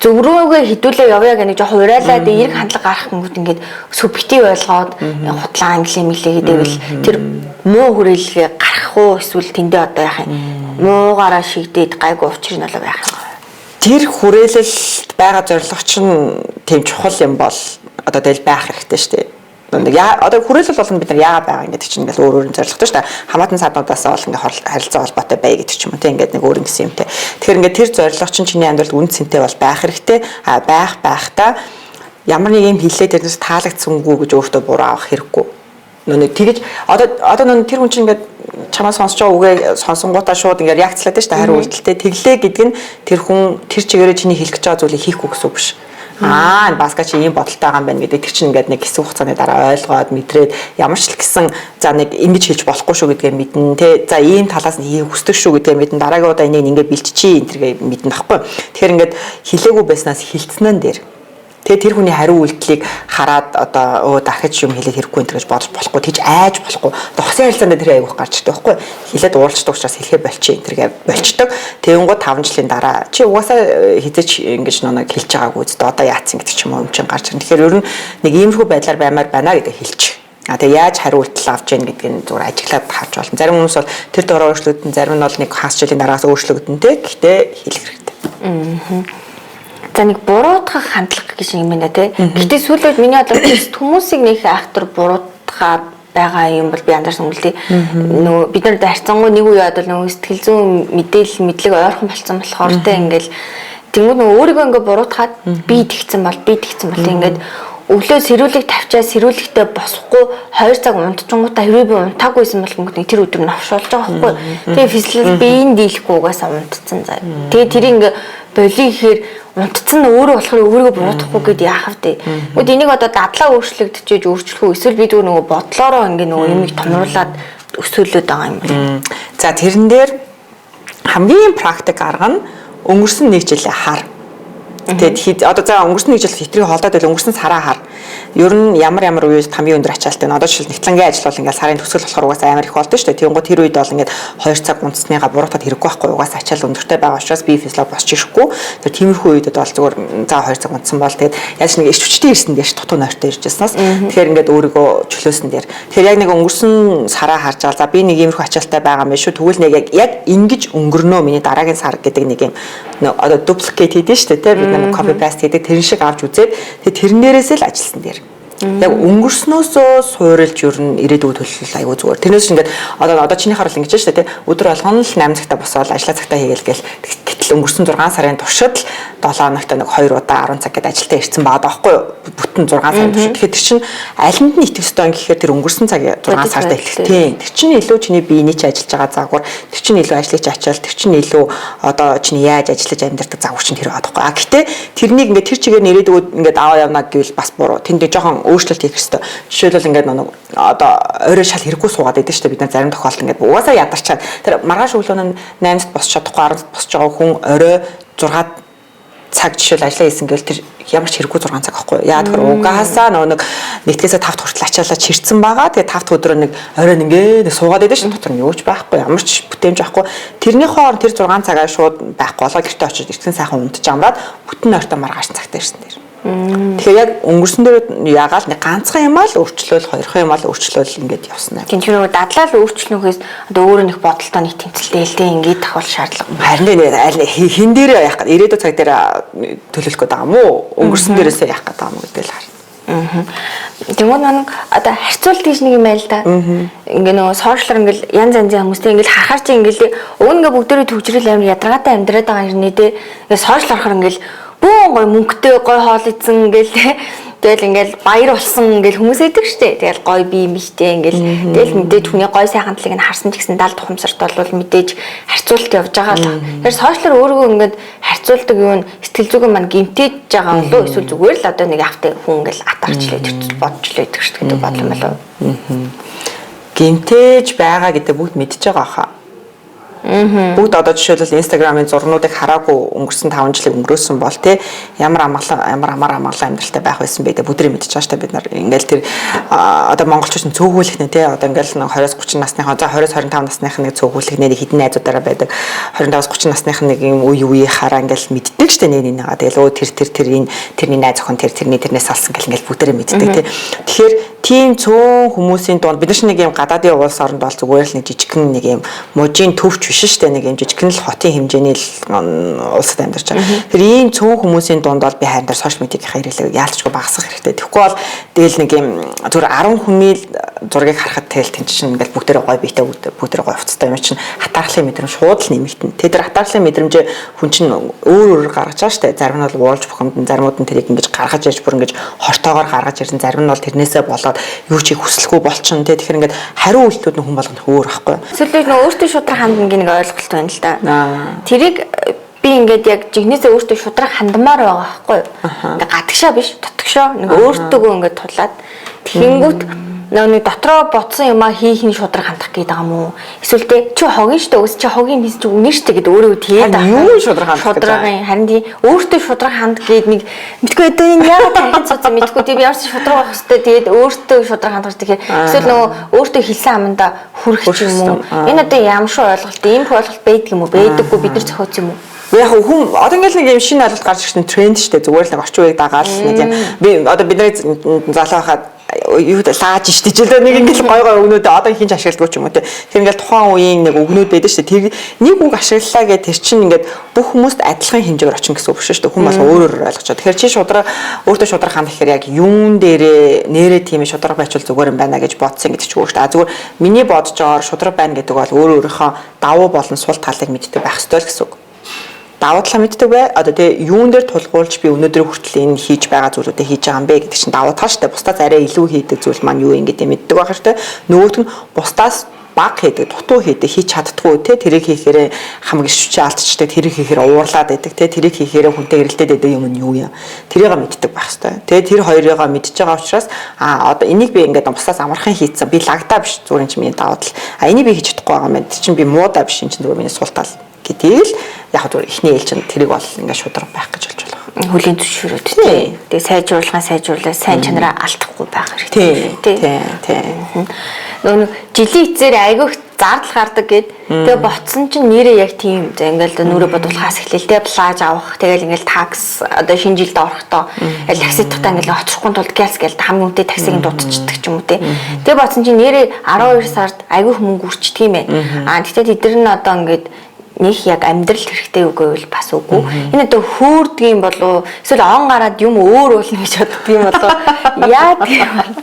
зөврөөгөө хідүүлээ явъя гэх нэг жоохон урайлаад эерэг хандлага гарах гингүүд ингээд субъектив ойлгоод худлаа англи мэлээ гэдээвэл тэр муу хүрээлгээ гарах уу эсвэл тэндээ одоо яах юм муугаараа шигдээд гайгүй учрыг нь болоо байх юм. Тэр хүрээлэлд байгаа зорилго чинь тийм чухал юм бол одоо тэгэл байх хэрэгтэй шүү дээ. Нэг одоо хүрээлэл болгоно бид нар яагаад байгаа гэдэг чинь ингээл өөр өөр зорилготой шүү дээ. Хамаатан саднуудаас бол ингээ харилцаа холбоотой бай гэдэг ч юм уу тийм ингээд нэг өөр ингэсэн юмтай. Тэгэхээр ингээд тэр зорилго чинь чиний амьдралд үн цэнтэй бол байх хэрэгтэй. А байх байхдаа ямар нэг юм хэлээ тэрнээс таалагдсангүй гэж өөртөө буруу авах хэрэггүй. Нөө тэгэж одоо нөө тэр хүн чинь ингээд чамаа сонсож байгаа үгээ сонсонгуудаа шууд ингээд реакцлаад шүү дээ, хариу үйлдэлтэй. Тэглээ гэдэг нь тэр хүн тэр чигээрээ чиний хэлэх гэж байгаа зүйлийг хийхгүй гэсэн үг биш. Аа энэ баска чи ийм бодолтой байгаа юм байна гэдэг тэр чинь ингээд нэг хэсэг хугацааны дараа ойлгоод мэдрээд ямар ч л гэсэн за нэг ингэж хэлж болохгүй шүү гэдгээ мэднэ те. За ийм талаас нь хийх хүсдэг шүү гэдгээ мэднэ. Дараагийн удаа энийг ингээд бэлтчихье энэ тэргээ мэднэ байхгүй. Тэгэхээр ингээд хэлээгүй байснаас хилцнэн дээр. Тэгээ тэр хүний хариу үйлдэлийг хараад одоо өө дахиж юм хэлэх хэрэггүй энэ гэж бодож болохгүй, тэгж айж болохгүй. Хосын харилцаанд тэр айгүйх гарч ирдэг байхгүй. Хэлээд уулздаг учраас хэлхээ болчих энэ тэргээ болчдөг. Тэнгүүд 5 жилийн дараа чи угаасаа хизээч ингэж нэг хэлж байгаагүй зү одоо яатсан гэдэг ч юм уу юм чинь гарч ирнэ. Тэгэхээр ер нь нэг иймэрхүү байдлаар баймаар байна гэдэг хэлчих. А тэгээ яаж хариу үйлдэл авч яах гэдгийг нь зүгээр ажиглаад харж болно. Зарим хүмүүс бол тэр дороо өөрчлөгдөн, зарим нь бол нэг хагас жилийн дараагаас өөрчлөгдөн те. Гэхдээ хэлэх хэрэгтэй. За нэг буруутгах хандлага гэж юм байна те. Гэтэ сүүлийн үед миний бодлоор хүмүүсийг нэг айхтар буруутгаад байгаа юм бол би анзаарсан юм л дээ. Нөгөө бид нар харьцангуй нэг үе бодвол нөгөө сэтгэл зүйн мэдээлэл мэдлэг ойрхон болцсон болохоор те ингээл тэнгууд нөгөө өөрийгөө ингээ буруутгаад би тэгсэн бол би тэгсэн бол ингээд өглөө сэрүүлэг тавьчаа сэрүүлэгтээ босохгүй 2 цаг унтчингуудаа хэрвээ би унтаагүйсэн бол нэг тэр өдөр новшуулж байгаа байхгүй. Тэгээ физиологи би энэ дийлэхгүй угаасаа унтцсан заа. Тэгээ тэрийг ингээ болио гэхээр унтцсан нь өөрөө болохоор өөрийгөө буруутгахгүй гэд яах вэ? Тэгвэл энийг одоо дадлаа өөрчлөгдөж өөрчлөх үү? Эсвэл би зүгээр нөгөө бодлоороо ингээ нөгөө юмыг томруулад өсөөлөд байгаа юм байна. За тэрэн дээр хамгийн практик арга нь өнгөрсөн нэг жилээ хар. Тэгээд одоо за өнгөрсөн нэг жил хитрийг холдоод байл өнгөрсөн сараа хар. Ер нь ямар ямар үед хамгийн өндөр ачаалттай нь одоо жишээл нэгтлэнгийн ажил бол ингээл сарын төгсгөл болохоор угаасаа амар их болдсон шүү дээ. Тэнгууд тэр үед бол ингээд 2 цаг унтсныгаа буруутаад хэрэггүй байхгүй угаасаа ачаал өндөртэй байгаа учраас би физиолог босч ирэхгүй. Тэр тиймэрхүү үед бол зүгээр за 2 цаг унтсан бол тэгээд яаж нэг ирч хүчтэй ирсэн дээр дутуу нойртой ирж байснаас тэгэхээр ингээд өөрийгөө чөлөөсөн дээр. Тэгэхээр яг нэг өнгөрсөн сараа харж байгаа. За би нэг иймэрхүү ачаалттай байгаа юм байна шүү. Тэгвэл нэг яг ингэж өнгөрнөө миний дараагийн сар гэдэг нэг юм Одоо duplicate хийдэж шүү дээ, тий, бид нар copy paste хийдэг, тэрэн шиг авч үзээд, тэгээ тэрнээрээс л ажилласан дээр. Яг өнгөрснөөсөө суурилж ер нь ирээдүйг төлөвлөл аягүй зүгээр. Тэрнээс ингээд одоо чиний харал ингэж шүү дээ, тий. Өдөр болгоно л 8 цагта босоод ажлаа цагтаа хийгээл гээл, гэтэл өнгөрсөн 6 сарын туршид л 7 хоногт нэг 2 удаа 10 цаг гэдээ ажилдаа ирсэн байгаа даахгүй юу? Бүтэн 6 сарын туршид. Тэгэхээр тэр чинь алинд нь итгэх ёстой юм гэхээр тэр өнгөрсөн цаг 6 сард итгэх. Тийм. Тэр чинь илүү чиний биений чи ажиллаж байгаа загвар, тэр чинь илүү ажлыг чи ачаал, тэр чинь илүү одоо чиний яаж ажиллаж амьдардаг загвар чинь тэр байгаа даахгүй. А гэтээ тэрнийг ингээд тэр чигээр нэрээд ингээд аваа явна гэвэл бас буруу. Тэнд жоохон өөрчлөлт хийх ёстой. Жишээлбэл, ингээд нэг одоо орой шал хэрэггүй суугаад байдаг шүү дээ. Бид нар зарим тохиолдолд ингээд угаасаа ядарчаад тэр маргааш өглөө нь 8-д босч чадахгүй, 10-д босч байгаа хүн орой 6 цаг жишээл ажиллаа хийсэн гэвэл тэр ямар ч хэрэггүй 6 цаг байхгүй. Яа тэгэхээр угаасаа нөгөө нэг нэгтгээсээ 5 хүртэл ачаалаа чирцэн байгаа. Тэгээ 5 дахь өдрөө нэг орой ингээд суугаад байдаг шин, дотор нь юу ч байхгүй, ямар ч бүтээмж байхгүй. Тэрний хооронд тэр 6 цагаа шууд байхгүй болоо гэртээ очиж эртхэн сайхан унтж амраад бүтэн ойртоо маргааш цагтаа ирсэн дээр. Тэгэхээр яг өнгөрсөн дээр ягаал нэг ганцхан юм аа л өөрчлөөл, хоёрхан юм аа л өөрчлөөл ингээд явсан аа. Тийм, тэр нөгөө дадлаа л өөрчлөнөхөөс одоо өөрөө нэг бодолтой нэг тэмцэлтэй л дээ, ингээд тавхал шаардлага. Харин нэ аль хин дээрээ яах гээд ирээдүйн цаг дээр төлөвлөх гээд байгаа юм уу? Өнгөрсөн дээрээсээ яах гээд байгаа юм уу гэдэг л харна. Тэнгүүд нэг одоо харьцуулт гэж нэг юм байл та. Ингээ нөгөө сошиалар ингээл янз янзын хүмүүстэй ингээл харахаар чи ингээл уг ингээ бүгдээрээ төвжрэл амар ядаргаатай амьдраад байгаа юм нэ тэ. Ингээ сошиал орохоор ингээл бүүн гой мөнгөтэй гой хоол идсэн ингээл тэ. Тэгэл ингээл баяр болсон ингээл хүмүүс идэг штэ. Тэгэл гой бие михтэй ингээл, тэгэл мэдээж хүний гой сайхан талыг нь харсан ч гэсэн дал тухамсарт бол мэдээж харьцуулт явж байгаа л. Тэгэхээр сошиалар өөрийгөө ингээд харьцуулдаг юу нь сэтгэл зүгэн маань гимтээж байгаа болов эсвэл зүгээр л одоо нэг автай хүн ингээл атарчлаа тэр бодчлоо идэг штэ гэдэг бодол юм болов. Гимтээж байгаа гэдэг бүгд мэдж байгаа хаа. Бүгд одоо жишээлбэл Instagram-ын зурнуудыг хараагүй өнгөрсөн 5 жилийг өнгөрөөсөн бол те ямар амгалан, ямар амар амгалан амьдралтай байх байсан бэ гэдэг бүгдээ мэдчихэж байгаа шүү дээ бид нар. Ингээл тэр одоо монголчууд нь цөөхүүлэх нэ те, одоо ингээл 20-30 насныхаа, за 20-25 насных нэг цөөхүүлэх нэ хэдэн найзуудаараа байдаг. 25-30 насных нэг юм үе үе хараа ингээл мэддэг шүү дээ нэг нэгаа. Тэгэл өө тэр тэр тэр энэ тэрний найз охин тэр тэрний тэрнээс алсан гэл ингээл бүгдээрээ мэддэг те. Тэгэхээр тийм цөөн хүмүүсийн дунд бид нар ч нэг юм гадаадын улс оронд бол зүгээр л нэг жижигхэн нэг юм мужийн төвч биш шүү дээ, нэг юм жижигхэн л хотын хэмжээний л улсад амьдарч байгаа. Тэр ийм цөөн хүмүүсийн дунд бол би харин дээр сошиал медиагийн хэрэглээг яалтчгүй багасгах хэрэгтэй. Тэгэхгүй бол тэгэл нэг юм зүгээр 10 хүний зургийг харахад тэгэл тэн чинь ингээл бүгдээрээ гой биетэй, бүгдээрээ гой хувцастай юм чинь хатаарлын мэдрэмж шууд л нэмэгдэнэ. Тэр хатаарлын мэдрэмжээ хүн чинь өөр өөр гаргаж байгаа шүү дээ. Зарим нь бол уулж бухимдан, заримуд нь тэрийг ингэж гаргаж ирж бүр ингэж хортоогоор гаргаж ирсэн, зарим нь бол тэрнээсээ болоод юу ч хийх хүсэлгүй болчихно те. Тэгэхээр ингээд хариу үйлдэлүүд нь хүн болгоно өөр байхгүй. Эсвэл нөө өөртөө шудраг хандна гэх нэг ойлголт байна л да. Тэрийг би ингээд яг жигнэсээ өөртөө шудраг хандмаар байгаа байхгүй. Ингээд гадагшаа биш, дотгошоо нэг өөртөөгөө ингээд тулаад тэгэнгүүт нэг дотроо бодсон юмаа хийх нь шудраг хандах гэдэг юм уу? Эсвэл те чи хогийн штэ, өс чи хогийн хийс чи үнэн штэ гэдэг өөрөө тэгээд юу шудраг хандах гэж шудрагын харин тий өөртөө шудраг ханд гээд нэг мэдгүй одоо энэ яагаад тархин цуцсан мэдгүй тий би ямар ч шудраг байх хэвээр тэгээд өөртөө шудраг хандах тэгэхээр эсвэл нөгөө өөртөө хэлсэн амандаа хүрэх юм уу? Энэ одоо ямар шүү ойлголт, ийм ойлголт байдаг юм уу? Байдаггүй бид нар зохиоц юм уу? Яг хүн одоо ингээл нэг юм шинэ ойлголт гарч ирсэн тренд штэ, зүгээр л нэг орчин үеийг дагаад нэг юм би одоо бидний залуу хахад юу лааж штэ ч л нэг ингээл гой гой өгнүүд одоо хинч ашигладаг ч юм уу те. Тэр ингээл тухайн үеийн нэг өгнүүд байдаг штэ. Тэр нэг үг ашиглалаа гэх тэр чинь ингээд бүх хүмүүст адилхан хэмжээгээр очино гэсэн үг биш штэ. Хүн бол өөр өөр ойлгож байгаа. Тэгэхээр чи шудраг өөртөө шудраг ханд гэхээр яг юун дээрээ нэрээ тийм шудраг байчвал зүгээр юм байна гэж бодсон гэдэг чинь өөр штэ. А зүгээр миний бодож байгаагаар шудраг байна гэдэг бол өөр өөрийнхөө давуу болон сул талыг мэддэг байх ёстой л гэсэн үг. Давуу талаа мэддэг бай. Одоо тэгээ юун дээр тулгуулж би өнөөдөр хүртэл энэ хийж байгаа зүйлүүдээ хийж байгаа юм бэ гэдэг чинь давуу тал шүү дээ. Бусдаас арай илүү хийдэг зүйл маань юу юм гэдэг мэддэг байх хэрэгтэй. Нөгөөх нь бусдаас баг хийдэг, дутуу хийдэг, хийж чаддгүй те, тэрийг хийхээр хамаг ишвчээ алдчихдаг, тэрийг хийхээр уурлаад байдаг те, тэрийг хийхээр хүнтэй эрэлдээд байдаг юм нь юу юм. Тэрийг мэддэг байх хэрэгтэй. Тэгээ тэр хоёрыг мэдж байгаа учраас а одоо энийг би ингээд бусдаас амархан хийцэн, би лагтаа биш, зүгээр энэ чинь миний давуу тал. А энийг би хийж чадахгүй байгаа юм байна. Тэр чинь би муудаа биш, энэ чинь зүгээр миний сул тал гэдгийг л яг зүгээр эхний ээлжинд тэрийг бол ингээд шудраг байх гэж болж байна. Хөлийн зөвшөөрөөд тий. Тэгээ сайжруулахаа сайжруулаа, сайн чанараа алдахгүй байх хэрэгтэй. Тий. Тий. Нөгөө жилийн эцээр айгүйх зардал гардаг гэд. Тэгээ ботсон чинь нэрээ яг тийм. За ингээл нүрэ бодуулахаас эхлээл тэ плаж авах. Тэгэл ингээл такс одоо шинэ жилд орохдоо такси тухтаа ингээл очихгүй тулд гялс гэл хамгийн үнэтэй таксиг дуудчихдаг ч юм уу те. Тэгээ ботсон чинь нэрээ 12 сард айгүйх мөнгө үрчдэг юм байна. Аа тэгтээ тэд нар нь одоо ингээд нэг яг амьдрал хэрэгтэй үгүй бол бас үгүй. Энэ одоо хөөрдөг юм болов эсвэл он гараад юм өөр болно гэж боддөг юм болов яадаг юм бол.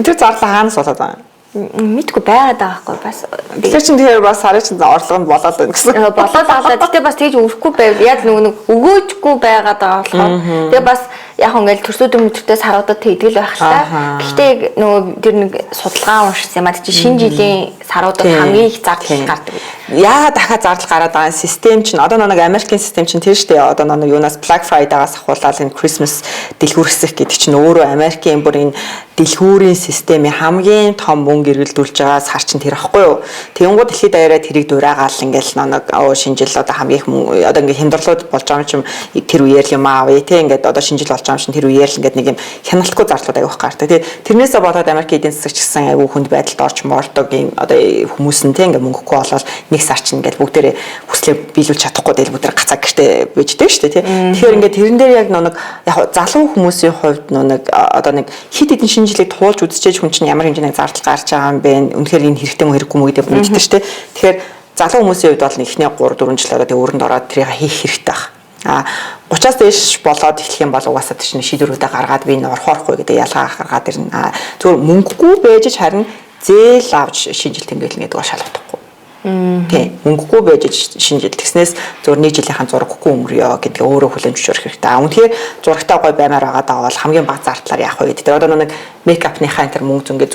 Тэр зарлаа хаанаас болоод байгаа юм? Мэдгүй байгаад байгаа байхгүй бас. Тэгэхээр чин тэгэхээр бас сарын чин орлого нь болоод байна гэсэн. Болоод байгаа. Гэтэ бас тэгж өрөхгүй байв. Яг нөгөө нэг өгөөжгүй байгаад байгаа болохоор. Тэгээ бас яг ингээл төрсөд өдртөө саруудад тэгдэг л байх л та. Гэхдээ яг нөгөө тэр нэг судалгаа уншсан юм а чи шинэ жилийн саруудад хамгийн их зардал гардаг. Яагаад дахиад зардал гараад байгаа систем чинь одоо нэг Америкийн систем чинь тэр штэ одоо нэг юунаас Black Friday-аас ахуулаад энэ Christmas дэлгүүрсэх гэдэг чинь өөрөө Америкийн бүр энэ дэлгүүрийн системийн хамгийн том мөнгө эргэлдүүлж байгаа сар чинь тэр ахгүй юу. Тэнгууд дэлхийд даяараа тэрийг дураагаал ингээл нэг шинэ жил одоо хамгийн их одоо ингээ хямдралууд болж байгаа юм чинь тэр үеэр л юм аавъя те ингээд одоо шинэ жил болж байгаа юм чинь тэр үеэр л ингээд нэг юм хяналтгүй зардлууд аягүй гардаг. Тэгээ тэрнээсээ болоод Америкийн эдийн засаг ч гэсэн аягүй хүнд байдалд орч мордог юм одоо хүмүүс нь те ингээ мөнгөгүй болоод нэг сар чинь ингээд бүгдээрээ хүслээ биелүүлж чадахгүй тэгэл бүгдээр гацаа гэртээ бийждэг шүү дээ те. Тэгэхээр ингээд тэрэн дээр яг нэг яг залуу хүмүүсийн хувьд нэг одоо нэг хит хитэн шинэ жилийг туулж үзчихээж хүн чинь ямар хэмжээний зардал гарч байгаа юм бэ? Үнэхээр энэ хэрэгтэй мө хэрэггүй мө гэдэг мэддэг шүү дээ. Тэгэхээр залуу хүмүүсийн хувьд бол эхний 3 4 жил одоо тэг өрөнд ороод тэрийг хийх хэрэгтэй байх. А 30-аас дээш болоод эхлэх юм бол угаасаа тэр чинь шийдвэрүүдээ гаргаад би энэ орох орохгүй гэдэг ялгаа гаргаад ирнэ. А зүгээр мөнгөгүй байж харин зээл авч шинэ жил тэмдэглэнэ гэдэг бол шалгахгүй. Тийм. Мөнгөгүй байж шинэ жил тэгснээс зөвөр нэг жилийнхэн зураггүй өнгөрөё гэдгээ өөрөө хүлээн зөвшөөрөх хэрэгтэй. А үнэхээр зурагтай гой баймаар байгаа даа бол хамгийн бага зардлаар яах вэ гэдэг. Тэр одоо нэг мейкапныхаа энэ төр мөнгө зөнгээ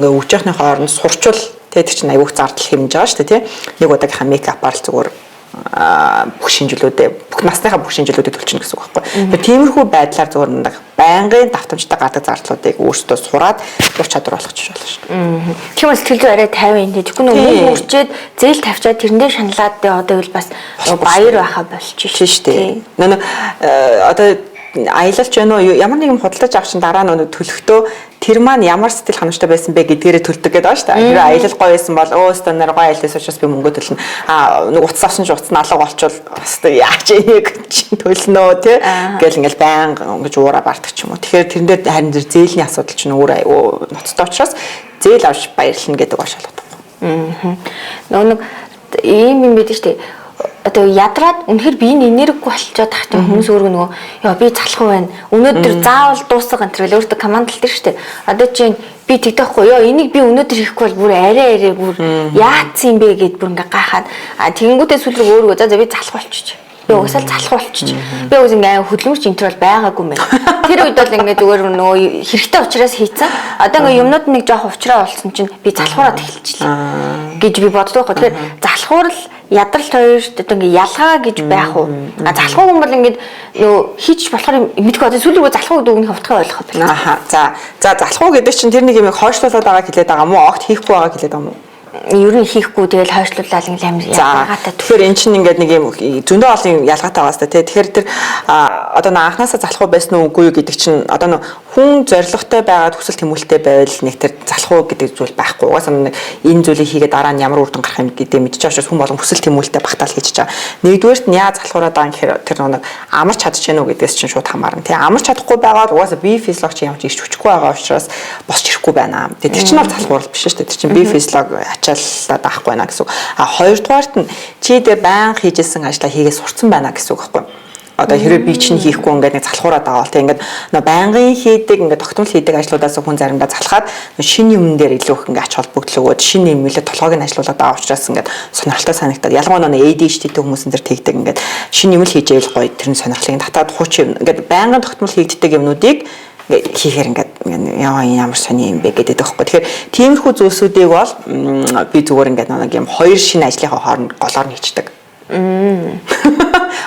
ингээ өгч яхны хооронд сурчвал тэр чинь аягүй зардал хэмжиж байгаа шүү дээ тий. Нэг удаагийнхаа мейкапаар л зүгээр бүх шинжилүүдээ бүх насныхаа бүх шинжилүүдээ төлчихнө гэсэн үг байхгүй. Тэгэхээр тиймэрхүү байдлаар зүгээр нэг байнгын давтамжтай гардаг зардлуудыг өөрсдөө сураад ур чадвар болгочих болно шүү дээ. Тийм сэтгэл зүй арай 50 энэ. Тэгэхгүй нөгөө мөнгө үрчээд зээл тавьчаад тэрэндээ шаналаад дээ одоо гэвэл бас баяр байхаа болчих шүү дээ. Нөө одоо аялалч байна уу ямар нэгэн худалдаж авах чинь дараа нь төлөхдөө тэр маань ямар сэтгэл ханамжтай байсан бэ гэдгээрээ төлдөг гэдэг байна шүү дээ. Хэрвээ аялал гоё байсан бол өөстөө нар гоё аялал учраас би мөнгө төлнө. А нэг утас авсан ч утас нь алга болчвол бас яаж энийг чинь төлнө тий гэл ингээл байнга ингэж уура бардаг ч юм уу. Тэгэхээр тэрэн дээр харин зээлийн асуудал чинь өөр айгүй ноцтой учраас зээл авч баярлна гэдэг ба шалгадаг. Нөгөө нэг ийм юм байдаг шүү дээ. Одоо ядраад үнэхээр би энэ энергигүй болчиход тах чинь хүмүүс өөрөө нөгөө яа би залах байна. Өнөөдөр заавал дуусга энэ төр өөртөө командалдаг шүү дээ. Одоо чинь би тэгдэхгүй ёо энийг би өнөөдөр хийхгүй бол бүр арай арай бүр яатсан юм бэ гэд бүр ингээ гайхаад а тэгэнгүүтээ сүүл рүү өөрөө за би залах болчих. Би угсаал залах болчих. Би угс ингээ хөдөлмөрч энэ төр бол байгаагүй юм байна. Тэр үед бол ингээ зүгээр нөгөө хэрэгтэй учраас хийцэн. Одоо ингээ юмнууд нэг жоох учраа болсон чинь би залхуураад эхэлчихлээ гэж би боддог байхгүй. Тэгэхээр залхуур л ядралт хоёр одоо ингээ ялгаа гэж байх уу? А залхуу хүн бол ингээд нөгөө хийчих болохоор мэдгүй одоо сүүл рүү залхуу гэдэг үгний утгаа ойлгох байна. Аха. За залхуу гэдэг чинь тэр нэг юм хойшлуулад байгаа хэлээд байгаа мó? Огт хийхгүй байгаа хэлээд байгаа мó? Ер нь хийхгүй тэгэл хойшлуулаад ингээл амар ялгаатай. Тэгэхээр эн чинь ингээд нэг юм зөндөө олон ялгаатай байгаа сте тий. Тэгэхээр тэр одоо нэг анханасаа залхуу байсан уу үгүй юу гэдэг чинь одоо нэг хүн зоригтой байгаад хүсэл тэмүүлэлтэй байвал нэг тэр залхуу гэдэг зүйл байхгүй. Угаасаа нэг энэ зүйлийг хийгээд дараа нь ямар үр дүн гарах юм гэдэг мэдчихэж байгаа учраас хүн болгон хүсэл тэмүүлэлтэй багтаал хийж байгаа. Нэгдүгээрт нь яа залхуураад байгаа юм гэхээр тэр нэг амарч чадчих гэнэ үү гэдгээс чинь шууд хамаарна тий. Амарч чадахгүй байгаад угаасаа бие физиологч ямар ч ирч хүчгүй байгаа учраас босч ирэхгүй байна. Тэгээ тэр чинь бол залхуурал биш шүү дээ. Тэр чинь бие физиолог ачааллаад авахгүй байна гэсэн үг. А хоёрдугаарт нь чи дээр байнга хийжсэн ажлаа хийгээ сурцсан байна гэсэн үг байхгүй. Одоо хэрвээ би чинь хийхгүй ингээд нэг залхуураад байгаа бол тийм ингээд нөө байнгын хийдэг ингээд тогтмол хийдэг ажлуудаас хүн заримдаа залхаад шинэ юмн дээр илүү их ингээд ач холбогдол өгөөд шинэ юм илүү толгойг нь ажиллуулад байгаа учраас ингээд сонирхолтой санагдаад ялангуяа нөө ADHD-тэй хүмүүс энэ төр тэгдэг ингээд шинэ юм л хийж ивэл гоё тэр нь сонирхлыг татаад хуучин юм ингээд байнгын тогтмол хийгддэг юмнуудыг хийхээр ингээд яа ямар сони юм бэ гэдэг байхгүй. Тэгэхээр тиймэрхүү зүйлсүүдийг бол би зүгээр ингээд нэг юм хоёр шинэ ажлынхаа хооронд голоор нь хийчдэг.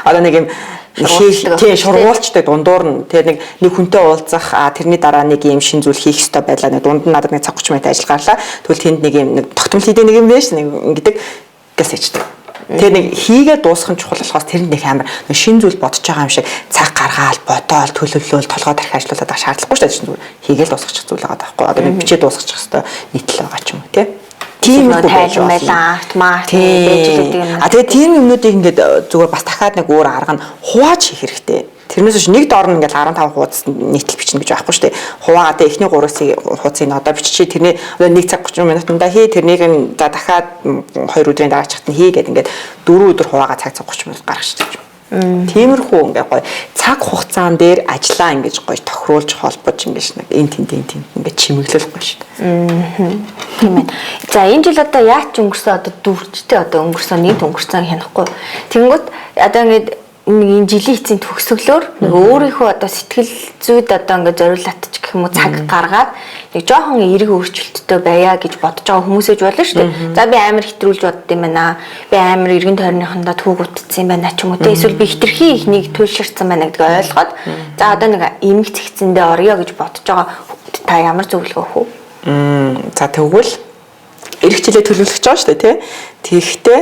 Одоо нэг юм тийм шургуулчдаг дундуур нь тэгээ нэг хүнтэй уулзах тэрний дараа нэг юм шин зүйл хийх ёстой байлаа нэг дунд нь надад нэг цаг 30 минут ажил гарлаа. Тэгвэл тэнд нэг юм нэг тогтмол хийдэг нэг юм байж нэг ингэдэг гэс хийчдэг. Тэгээ нэг хийгээ дуусгах нь чухал болохоос тэрэнд нэг амар шин зүйл бодож байгаа юм шиг цаг гаргаал бодоол төлөвлөөл толгой тарих ажиллуулаад байх шаардлагагүй шүү дээ. Зүгээр хийгээл дуусгачих зүйл байгаа байхгүй. Одоо нэг бичээ дуусгачих хэвээр нийтлэл байгаа ч юм уу тий. Тийм тайлан байлаа арт март байж л гэдэг юм. А тэгээ тийм юмнуудыг ингээд зүгээр бас дахиад нэг өөр арга нь хувааж хийх хэрэгтэй. Тэрнээс биш нэг доор нь ингээл 15 хуудас нийтлэл бичнэ гэж байхгүй шүү дээ. Хуваагаа тэ эхний 3 хуудсыг одоо биччихье. Тэрний одоо 1 цаг 30 минутанда хий. Тэрнийг нь за дахиад 2 өдрийн дараа чахт нь хий гэдэг ингээд 4 өдөр хуваагаа цаг 30 минут гаргах шүү. Тиймэрхүү ингээ гоё цаг хугацаан дээр ажиллаа ингэж гоё тохируулж холбож ингэж нэг эн тэнд эн тэнд ингээ чимэглэл гоё шүү дээ. Тийм ээ. За энэ жил одоо яаж ч өнгөрсөн одоо дүүрчтэй одоо өнгөрсөн нийт өнгөрсөн хянахгүй. Тэнгүүт одоо ингээд нэг энэ жилийн эцсийн төгсгөлөөр нэг өөрийнхөө одоо сэтгэл зүйд одоо ингээд зориулаад ч гэх юм уу цаг гаргаад нэг жоохон эерэг өөрчлөлттэй байя гэж бодож байгаа хүмүүсэж болно шүү дээ. За би амар хэтрүүлж бодд юм байна. Би амар эргэн тойрныхондоо түүг утцсан юм байна ч юм уу те. Эсвэл би хитрхи их нэг туйлширсан байна гэдгийг ойлгоод за одоо нэг эмэг цэгцэндээ орё гэж бодож байгаа та ямар зөвлөгөө өгөх вэ? За тэгвэл эх жилээ төлөвлөх гэж байгаа шүү дээ тий. Тэгэхдээ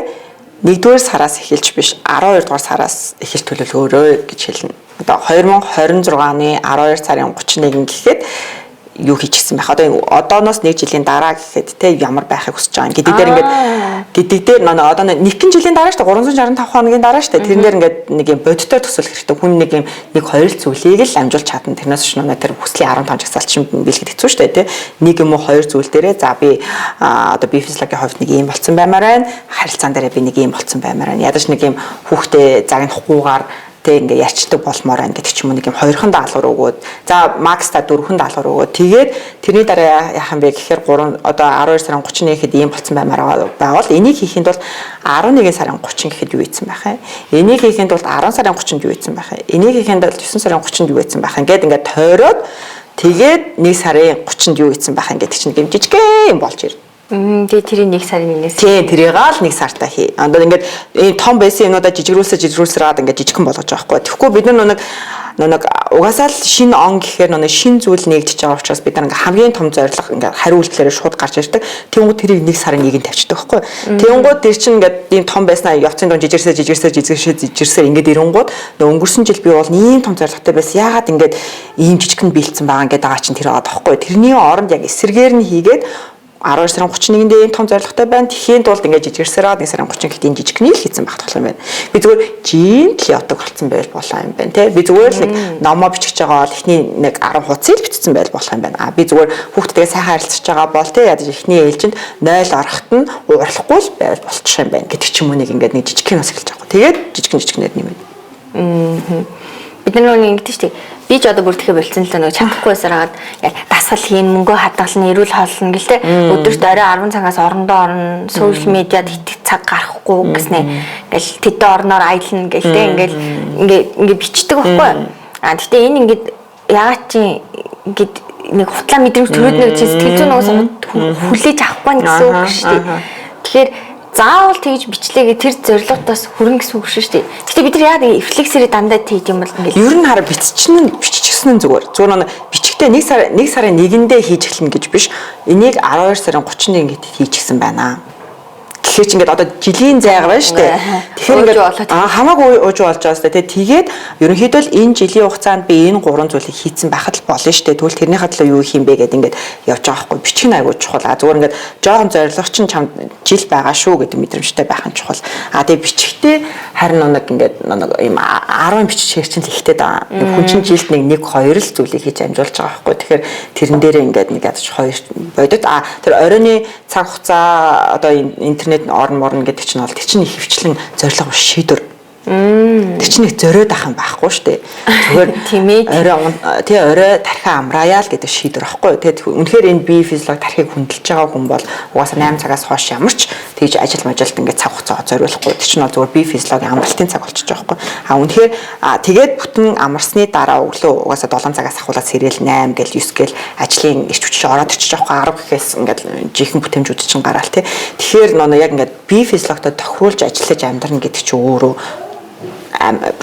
1-р сараас эхэлж биш 12 дугаар сараас эхэлж төлөвлөгөөрэй гэж хэлнэ. Одоо 2026 оны 12 сарын 31 гэхэд юу хийчихсэн байх. Одоо одооноос нэг жилийн дараа гэхэд те ямар байхыг хүсэж байгаа юм гэдэг дээр ингээд гэдэг дээр нөө одоо нэгэн жилийн дараа шүү дээ 365 хоногийн дараа шүү дээ. Тэрэн дээр ингээд нэг юм бодиттой төсөөлөх хэрэгтэй. Хүн нэг юм нэг хоёр зүйлийг л амжуулж чадна. Тэрнээс ч нөө тэр хүслийн 15 жагсаалт чинь биелэхэд хэцүү шүү дээ те. Нэг юм уу хоёр зүйл дээрээ за би одоо би физиологийн хувьд нэг юм болцсон баймаар байна. Харилцаан дээрээ би нэг юм болцсон баймаар байна. Ядаж нэг юм хүүхдээ загнахгүйгээр тэ ингээ ярьчдаг болмоор байна гэдэг ч юм уу нэг юм хоёрхан даалгавар өгөөд за макс та дөрвөн даалгавар өгөөд тэгээд тэрний дараа яах юм бэ гэхээр 3 одоо 12 сарын 31 гэхэд ийм болцсон баймаар байвал энийг хийхэд бол 11 сарын 30 гэхэд юу ийцэн байх юм, энийг хийхэд бол 10 сарын 30-нд юу ийцэн байх юм, энийг хийхэд бол 9 сарын 30-нд юу ийцэн байх юм гэд ингээ тойроод тэгээд 1 сарын 30-нд юу ийцэн байх юм гэдэг чинь нэг юм жижигхэн юм болж ирнэ. Тэгээ тэрийг 1 сарын 1-ээс. Тийм, тэрийг л 1 сартаа хий. Одоо ингээд ийм том байсан юмнуудаа жижигрүүлсээр аваад ингээд жижигхэн болгож байгаа байхгүй. Тэгэхгүй бид нар нэг угаасаа л шинэ он гэхээр нэг шинэ зүйл нэгдэж байгаа учраас бид нар ингээд хамгийн том зорилго ингээд хариу үйлдэлээрээ шууд гарч ирдэг. Тэнгүүд тэрийг 1 сарын 1-нд тавьчихдаг байхгүй. Тэнгүүд тэр чинь ингээд ийм том байснаа явцын дунд жижигэрсээ ингээд ирэнгууд нөө өнгөрсөн жил би бол ийм том зорилготой байсан. Яагаад ингээд ийм жижигхэн биелсэн байгаа ингээд байгаа чинь тэр байгаа байхгүй. Тэрний оронд яг эсэргээр нь хийгээд 12 сарын 31-нд ийм том зорилготой байна. Тэхийн тулд ингээд жижигэрсээр 1 сарын 30 гэхэд энэ жижигхнийг л хийсэн байх юм байна. Би зүгээр жимтэл явдаг болсон байл болох юм байна те. Би зүгээр л нэг номоо бичиж байгаа бол эхний нэг 10 хуудсыг л бичсэн байл болох юм байна. А би зүгээр хүүхдтэйгээ сайхан харилцаж байгаа бол те ядаж эхний ээлжинд 0 орохт нь уурлахгүй л байл болчих юм байна гэдэг ч юм уу нэг ингээд нэг жижигхэн бас эхэлж байгаа. Тэгээд жижигхэн жижигнээр нэмээд. Бид нар нэг ингэдэж штий. Би ч одоо бүр тэгэхээр болцсон л нэг чадахгүй байсараад дасгал хийн, мөнгө хадгална, эрүүл хооллоно гэлтэй өдөрт орой 10 цагаас орондоо орно, сошиал медиад итгэх цаг гарахгүй гэснэ. Ингээл тэдэн орноор аялна гэлтэй ингээл ингээ ингээ бичдэг байхгүй. А тэгтээ энэ ингээд яагаад чи ингээд нэг хутлаа мэдрэмж төрөөд нэг чи сэтгэл зүйн угсаа хүлээж авахгүй гэсэн үг шүү дээ. Тэгэхээр заавал тэгж бичлээгээ тэр зорилготоос хүрнэ гэсэн үг шүү дээ. Гэтэ бид нар яагаад ингэ рефлексээрээ дандаа тэгж юм бол ингээл ер нь хараа биччихсэн нь зүгээр. Зүгээр нэг бичгтээ 1 сарын 1-ндээ хийж эхэлнэ гэж биш. Энийг 12 сарын 31-нд хийчихсэн байна. Тэгэхээр чи ингээд одоо жилийн зайг байна шүү дээ. Тэгэхээр ингээд хамаагүй уужуу болж байгаа шүү дээ. Тэгээд ерөнхийдөө л энэ жилийн хугацаанд би энэ гурван зүйлийг хийцэн байхад л болно шүү дээ. Тэгвэл тэрнийхээ төлөө юу хийм бэ гэдэг ингээд явж байгаа байхгүй. Бичих нь айгүй чухал. А зүгээр ингээд жоохон зорилго чинь чамд жил байгаа шүү гэдэг мэдрэмжтэй байх нь чухал. А тэгээ бичгтээ харин нэг ингээд нэг ийм 10 биччихээр чинь л ихтэй байгаа. Хүн чинь жилд нэг 2 л зүйлийг хийж амжуулж байгаа байхгүй. Тэгэхээр тэрэн дээрээ ингээд нэг ядаж хоёр бодит. А тэр оройны цаг хугацаа одоо интернет орн морно гэдэг чинь бол тэр чинь их хвчлэн зорилго биш шийдвэр. Тэр чинь их зориод ах юм байхгүй шүү дээ. Зүгээр тийм ээ. Орой тий орой тархиа амраая л гэдэг шийдвэр байхгүй. Тэгээд үнэхээр энэ бие физиолог тархийг хөндлөж байгаа хүн бол угаасаа 8 цагаас хойш ямар ч тэгж ажил мажилд ингээд цаг хугацаа зориулахгүй. Тэр чинь бол зүгээр бие физиологийн амралтын цаг болчихж байгаа байхгүй. А үнэхээр тэгээд бүтэн амарсны дараа өглөө угаасаа 7 цагаас ахуулаад сэрэл 8 гэл 9 гэл ажлын эрч хүч ороод ирчих жоохгүй 10 гэхээс ингээд жинхэнэ бүтэмжүүд чинь гараал тий. Тэгэхээр нөө яг ингээд бие физиологтой тохируулж ажиллаж амьдрна гэдэг чинь өөрөө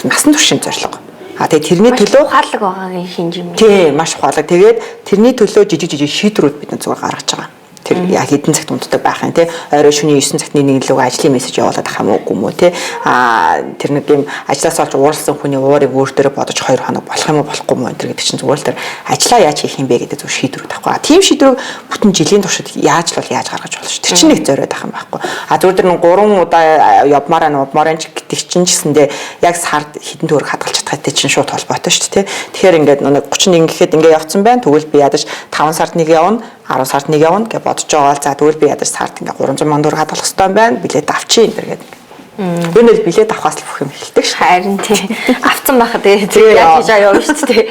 насан туршийн зорилго. А тэгээ тэрний төлөө ухаалаг байгаагийн шинж юм. Тийм, маш ухаалаг. Тэгээд тэрний төлөө жижиг жижиг шийдвэрүүд бид нар зүгээр гаргаж байгаа. Тэр яг хэдэн цагт унтдаг байх юм те. Орой шөнийн 9 цагт нэг лүг ажлын мессеж явуулаад ах юм уу юм уу те. А тэр нэг юм ажлаас олж ууралсан хүний уурыг өөр дөрөө бодож 2 хоног болох юм уу болохгүй юм уу энэ гэдэг чинь зүгээр л тэр ажлаа яаж хийх юм бэ гэдэг зөв шийдвэр байхгүй. А тийм шийдвэрийг бүтэн жилийн туршид яаж л бол яаж гаргаж болно шүү. Тэр чинь нэг зориод ах юм байхгүй. А зүгээр тэр 3 удаа явмаар байна, удмаар байна гэдэг чинь ч гэсэндээ яг сард хэдэн төгрөг хадгалж чадхайтай чинь шууд холбоотой шүү дээ. Тэгэхээр ингээд нэг 31 гэхэд ингээд явцсан байна. Тэгвэл би ядаж 5 сард нэг явна, 10 сард нэг явна гэж бодож байгаа бол за тэгвэл би ядаж сард ингээд 300 сая төгрөг хадгалах хэрэгтэй юм байна. Билет авчий энэ гэдэг. Юу нэл билет авахаас л бүх юм эхэлдэг ш. Харин тий. Авцсан байхад тий. Яг тийш явна шүү дээ.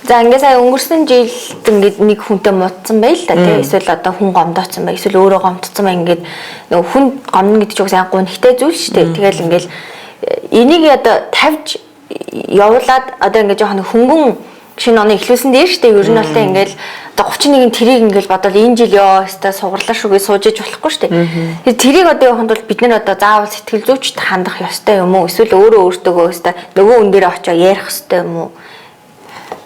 За ингээд сая өнгөрсөн жилд ингээд нэг хүнтэй муудсан байл та тий. Эсвэл одоо хүн гомдооцсон бай. Эсвэл өөрөө гомдсон бай. Ингээд нөгөө хүн гомно гэдэг чинь сайн гунигтай зүйл шүү дээ. Тэгэл ингээд энийг одоо тавьж явуулаад одоо ингээд жоохон хөнгөн шинэ оны эхлүүлсэн дээр шүү дээ. Ер нь бол ингээд одоо 31-ийн тэрийг ингээд бодвол энэ жил ёо өстой сугарлаа шүгээ сууж иж болохгүй шүү дээ. Тэрийг одоо явахын тулд бид нэр одоо заавал сэтгэл зүйчд хандах ёстой юм уу? Эсвэл өөрөө өөртөөгөө өстой нөгөө хүн дээр очоо ярих ёстой юм уу?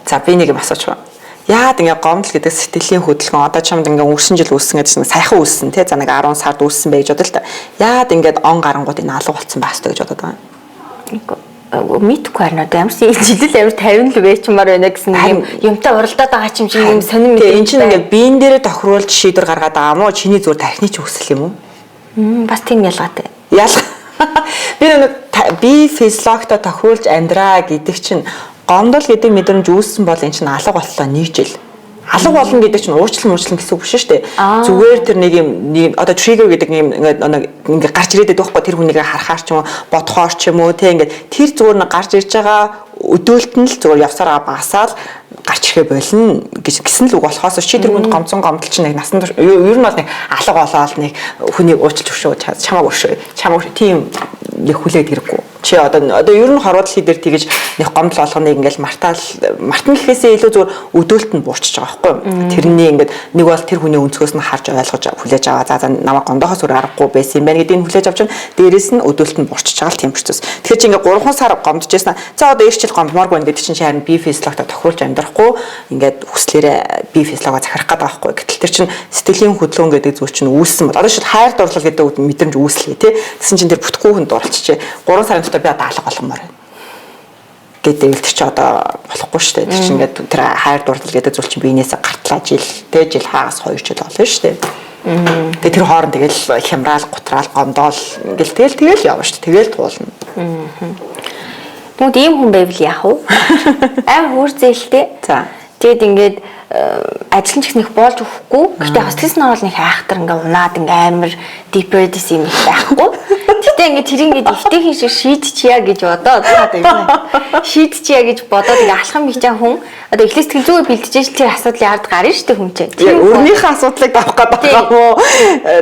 За би нэг юм асууж байна. Яагаад ингээ гомдол гэдэг сэтгэлийн хөдөлгөөн одоо чамд ингээ өнгөрсөн жил үүссэн гэдэг чинь сайхан үүссэн тий. За нэг 10 сард үүссэн байж бодол та. Яагаад ингээд он гарангууд энэ алга болцсон байх ёстой гэж бодод байгаа юм? Мэдгүй харин одоо ямар ч энэ жил л амар 50 л байчмаар байна гэсэн юм юмтай уралдаад байгаа ч юм шиг юм сонин мэдээ. Энэ чинь ингээ биен дээрээ тохируулж шийдвэр гаргаад байгаа юм уу? Чиний зүгээр тархины ч хүсэл юм уу? Бас тийм ялгаатай. Ялгаа. Би нэг би физиологтой тохируулж амьдраа гэдэг чинь гомдол гэдэг мэдрэмж үүссэн бол энэ чинь алга боллоо нэг жил. Алга болно гэдэг чинь уучлан муучлан гэсэн үг биш шүү дээ. Зүгээр тэр нэг юм одоо trigger гэдэг юм ингээд ингээд гарч ирээд байдаг байхгүй, тэр хүнийг харахаар ч юм уу бодохоор ч юм уу те, ингээд тэр зүгээр нэг гарч ирж байгаа өдөөлт нь л зүгээр явсараа багасаал гарч ирэхэ болно гэж гэсэн л үг болохоос чи тэр хүнд гомцон гомдол чинь нэг насан турш ер нь бол нэг алга болоод нэг хүнийг уучлж өшөө чамааг өшөө чамааг тийм нэг хүлээд хэрэггүй. Чи одоо ер нь хорвоо дэлхий дээр тэгэж нэг гомдол болгоныг ингээл мартаал мартна гэхээсээ илүү зүгээр өдөөлт нь буурчиж байгаа байхгүй юу. Тэрний ингээд нэг бол тэр хүний өнцгөөс нь харж ойлгож хүлээж аваа. За намайг гомдохоос өөр аргагүй байсан юм байна гэдгийг хүлээж авч байна. Дээрээс нь өдөөлт нь буурчиж байгаа л тийм процесс. Тэгэхээр чи ингээд 3 сар гомдож байсан. За одоо эх жил гомдмооргүй байна гэдэг чинь чи харин бие физиологтой тохируулж амьдрахгүй ингээд хүслээрээ бие физиологоо захирах гэдэг байгаа байхгүй. Гэтэл тэр чинь сэтгэлийн хөдөлгөөн гэдэг зүйл чинь үүссэн бол одоо шил хайр дурлал гэдэг мэдрэмж үүслэе тий. Тэгсэн чинь тэр бүтггүй хүн дурлалчжээ. 3 сарын дотор би одоо алга болгомоор байна гэдэг тэр чи одоо болохгүй шүү дээ. Тэр чинь ингээд тэр хайр дурлал гэдэг зүйл чинь биенээсээ гартлаа жил тэ жил хаагаас 2 жил болно шүү дээ. Тэгээ тэр хооронд тэгэл хямраал, гутраал, гомдоол ингээл тэгэл явна шүү дээ. Тэгэл туулна. Тэгмүүд ийм хүн байвал яах вэ? Аим хөөр зээлтэй. За. Тэгэд ингээд ажил нь ч их болж өгөхгүй. Гэтэ хослсон нь бол нэг айхтар ингээ унаад ингээ амар depress юм их байхгүй. Гэтэ ингээ тэр ингээд эвтэйхэн шиг шийдчихье гэж бодоод шийдчихье гэж бодоод ингээ алхам бичээ хүн одоо эхлээс сэтгэл зүгээ бэлтжиж тэр асуудлын ард гарна шүү дээ хүн чинь. Өрнийхөө асуудлыг давах гээд байгаа юм уу?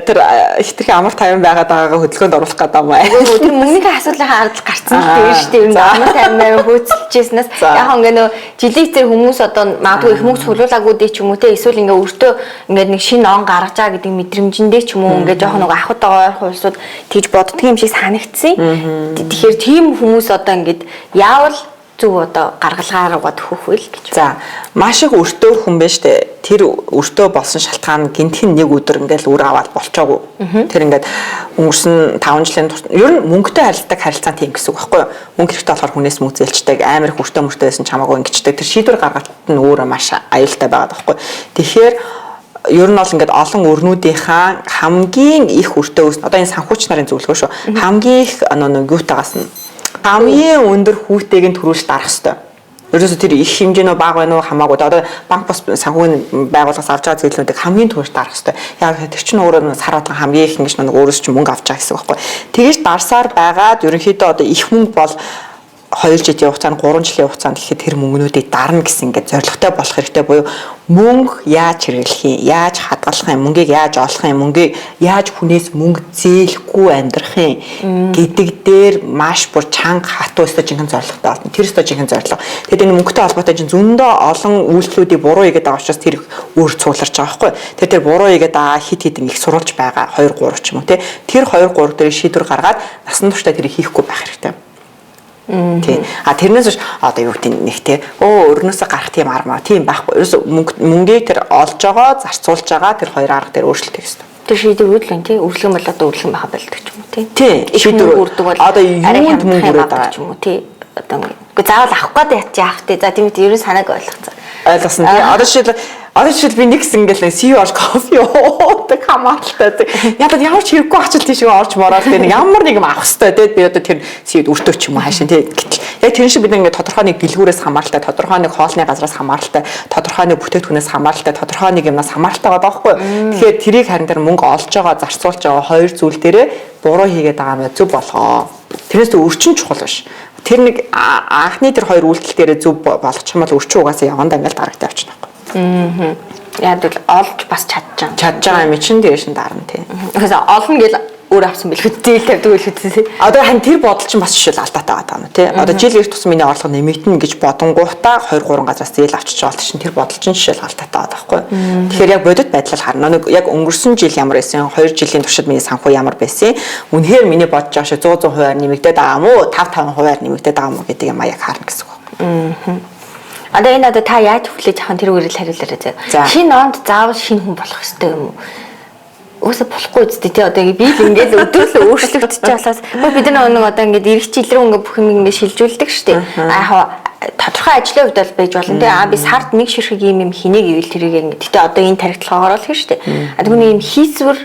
Тэр хитрхи амар тайван байгаад байгаагаа хөдөлгөөнд оруулах гээд байгаа юм уу? Тэр мөнгөнийхөө асуудлынхаа ард гарцсан л тэр шүү дээ. Амар тайван хөөцөлжсэнээс яг ингээ нөө жилийн эцэр хүмүүс одоо магадгүй их мөнгө цуглуулаагүй дээ ч юм уу те, эсвэл ингээ өртөө ингээ нэг шинэ он гаргаж байгаа гэдэг мэдрэмжэндээ ч юм уу ингээ жоохон нэг ахуйд байгаа ойрхон улсууд тэгж боддөг юм шиг санагдсан. Тэгэхээр тийм хүмүүс одоо ингээд яавал зөв одоо гаргалгаа руугаа төхөх үйл гэж. За маш их өртөө хүн байна штэ. Тэр өртөө болсон шалтгаан гинтхэн нэг өдөр ингээл үр аваад болчоогүй. Тэр ингээд өнгөрсөн 5 жилийн турш ер нь мөнгөтэй харилцдаг харилцаа тийм гэсэн үг байхгүй юу? Мөнгө хэрэгтэй болохоор хүнээс мөнгө зээлчдэг, амар их өртөө мөртөө байсан чамаагүй ингэчдэг. Тэр шийдвэр гаргалт нь өөрөө маш аюултай байгаа байхгүй. Тэгэхээр ер нь бол ингээд олон өрнүүдийнхаа хамгийн их өртөө үүснэ. Одоо энэ санхүүч нарын зөвлөгөө шүү. Хамгийн их нэг юутаагаас нь хамгийн өндөр хүүтэйг нь төрүүлж дарах ёстой. Ерөөсө тэр их хэмжээ нөө бага байна уу хамаагүй. Одоо банк бус санхүүгийн байгууллагаас авч байгаа зээлнүүдийг хамгийн түрүүнд дарах ёстой. Яг тэр чинь өөрөө сар болгон хамгийн их ингэж нэг өөрөөс чинь мөнгө авч байгаа гэсэн үг байхгүй. Тэгэж дарсаар байгаад ерөнхийдөө одоо их мөнгө бол 2 жилийн хугацаанд 3 жилийн хугацаанд гэхэд тэр мөнгнүүдийг дарна гэсэн ингээд зорилготой болох хэрэгтэй буюу мөнгө яаж хэрэглэх юм, яаж хадгалах юм, мөнгийг яаж олох юм, мөнгийг яаж хүнээс мөнгө зээлэхгүй амьдрах юм гэдэг дээр маш бүр чанга хатуу өстой жинхэнэ зорилготой болно. Тэр өстой жинхэнэ зорилго. Тэгэд энэ мөнгөтэй холбоотой чинь зөндөө олон үйлдэлүүдийг буруу хийгээд байгаа учраас тэр өөр цугларч байгаа байхгүй. Тэр буруу хийгээд байгаа хит хитэн их сурулж байгаа 2 3 ч юм уу те. Тэр 2 3 дээр шийдвэр гаргаад насан туршдаа тэрийг хийхгүй байх хэрэгтэй. Тий. А тэрнээс биш одоо юу гэдэг нэг те өрнөөсөө гарах тийм арга маа тийм байхгүй. Ерөөсөө мөнгийг тэр олж байгаа, зарцуулж байгаа тэр хоёр арга дээр өөрчлөлт хийх хэрэгтэй. Тэр шийдвэр үл тий. Үрлэх юм бол одоо үрлэх юм байха болдог ч юм уу тий. Тий. Шийдвэр үрдэг бол одоо юунд мөнгө үрээд байгаа ч юм уу тий. Одоо үгүй заавал авах гээд яах тий. За тийм ээ ер нь санааг ойлгоцсон. Ойлгосон тий. Одоо жишээл би нэг хэсэг ингээл CEO орж кофе уудаг хамааралтай. Ядад ямар ч хэрэггүй ачаал тийшээ орж мороод тий нэг ямар нэг юм авах хэвээр тий. Би одоо тэр CEO-д өртөө ч юм уу хаашаа тий. Гэтэл яг тэр шиг бид ингээд тодорхой нэг дэлгүүрээс хамааралтай, тодорхой нэг хоолны газраас хамааралтай, тодорхой нэг бүтээгдэхүүнээс хамааралтай, тодорхой нэг юмнаас хамааралтай байгаа байхгүй. Тэгэхээр тэрийг харин тэр мөнгө олж байгаа, зарцуулж байгаа хоёр зүйл дээрээ буруу хийгээд байгаа юм зөв болгоо. Тэрнээс өрчин чухал биш. Тэр нэг анхны тэр хоёр үйлдэл дээрээ зөв болгочих юм бол өрчин угаасаа явандаа ингээл дарагтай явчихна байхгүй. Аа. Яг бол олж бас чадж байгаа. Чадж байгаа юм чинь дээш нь дарна тий. Тэгэхээр олно гэл өөр авсан бэлгүй зээл тавьдаг бэлгүй тий. Одоо харин тэр бодол чинь бас жишээл алдаатай байгаа юм тий. Одоо жил ирэх тусам миний орлого нэмэгдэнэ гэж бодонгуудаа 2 3 газраас зээл авчиж байгаа чинь тэр бодол чинь жишээл алдаатай байгаа байхгүй. Тэгэхээр яг бодит байдлаар харна. Нэг яг өнгөрсөн жил ямар байсан, 2 жилийн туршид миний санхүү ямар байсан, үнэхээр миний бодож байгаа шиг 100 100%-аар нэмэгдээд байгаа юм уу, 5 5%-аар нэмэгдээд байгаа юм уу гэдэг юм а яг харна гэсэн үг. Одоо энэ одоо та яаж хүлээж авах тэр үгэрэл хариулаарай заа. Шинэ онд заавал шинэ хүн болох ёстой юм уу? Угаасаа болохгүй үстэй тий, одоо би л ингээд өдөр л өөрчлөгдөж болохоос бид нар нэг одоо ингээд ирэх жил рүү ингээд бүх юм ингээд шилжүүлдэг штэ. А яг тодорхой ажлын хувьд бол байж болно тий. А би сард нэг ширхэг юм юм хийнэ гэвэл тэрийг ингээд гэтээ одоо энэ тархитлагаагаар л хийн штэ. А тэгвэл юм хийцвэр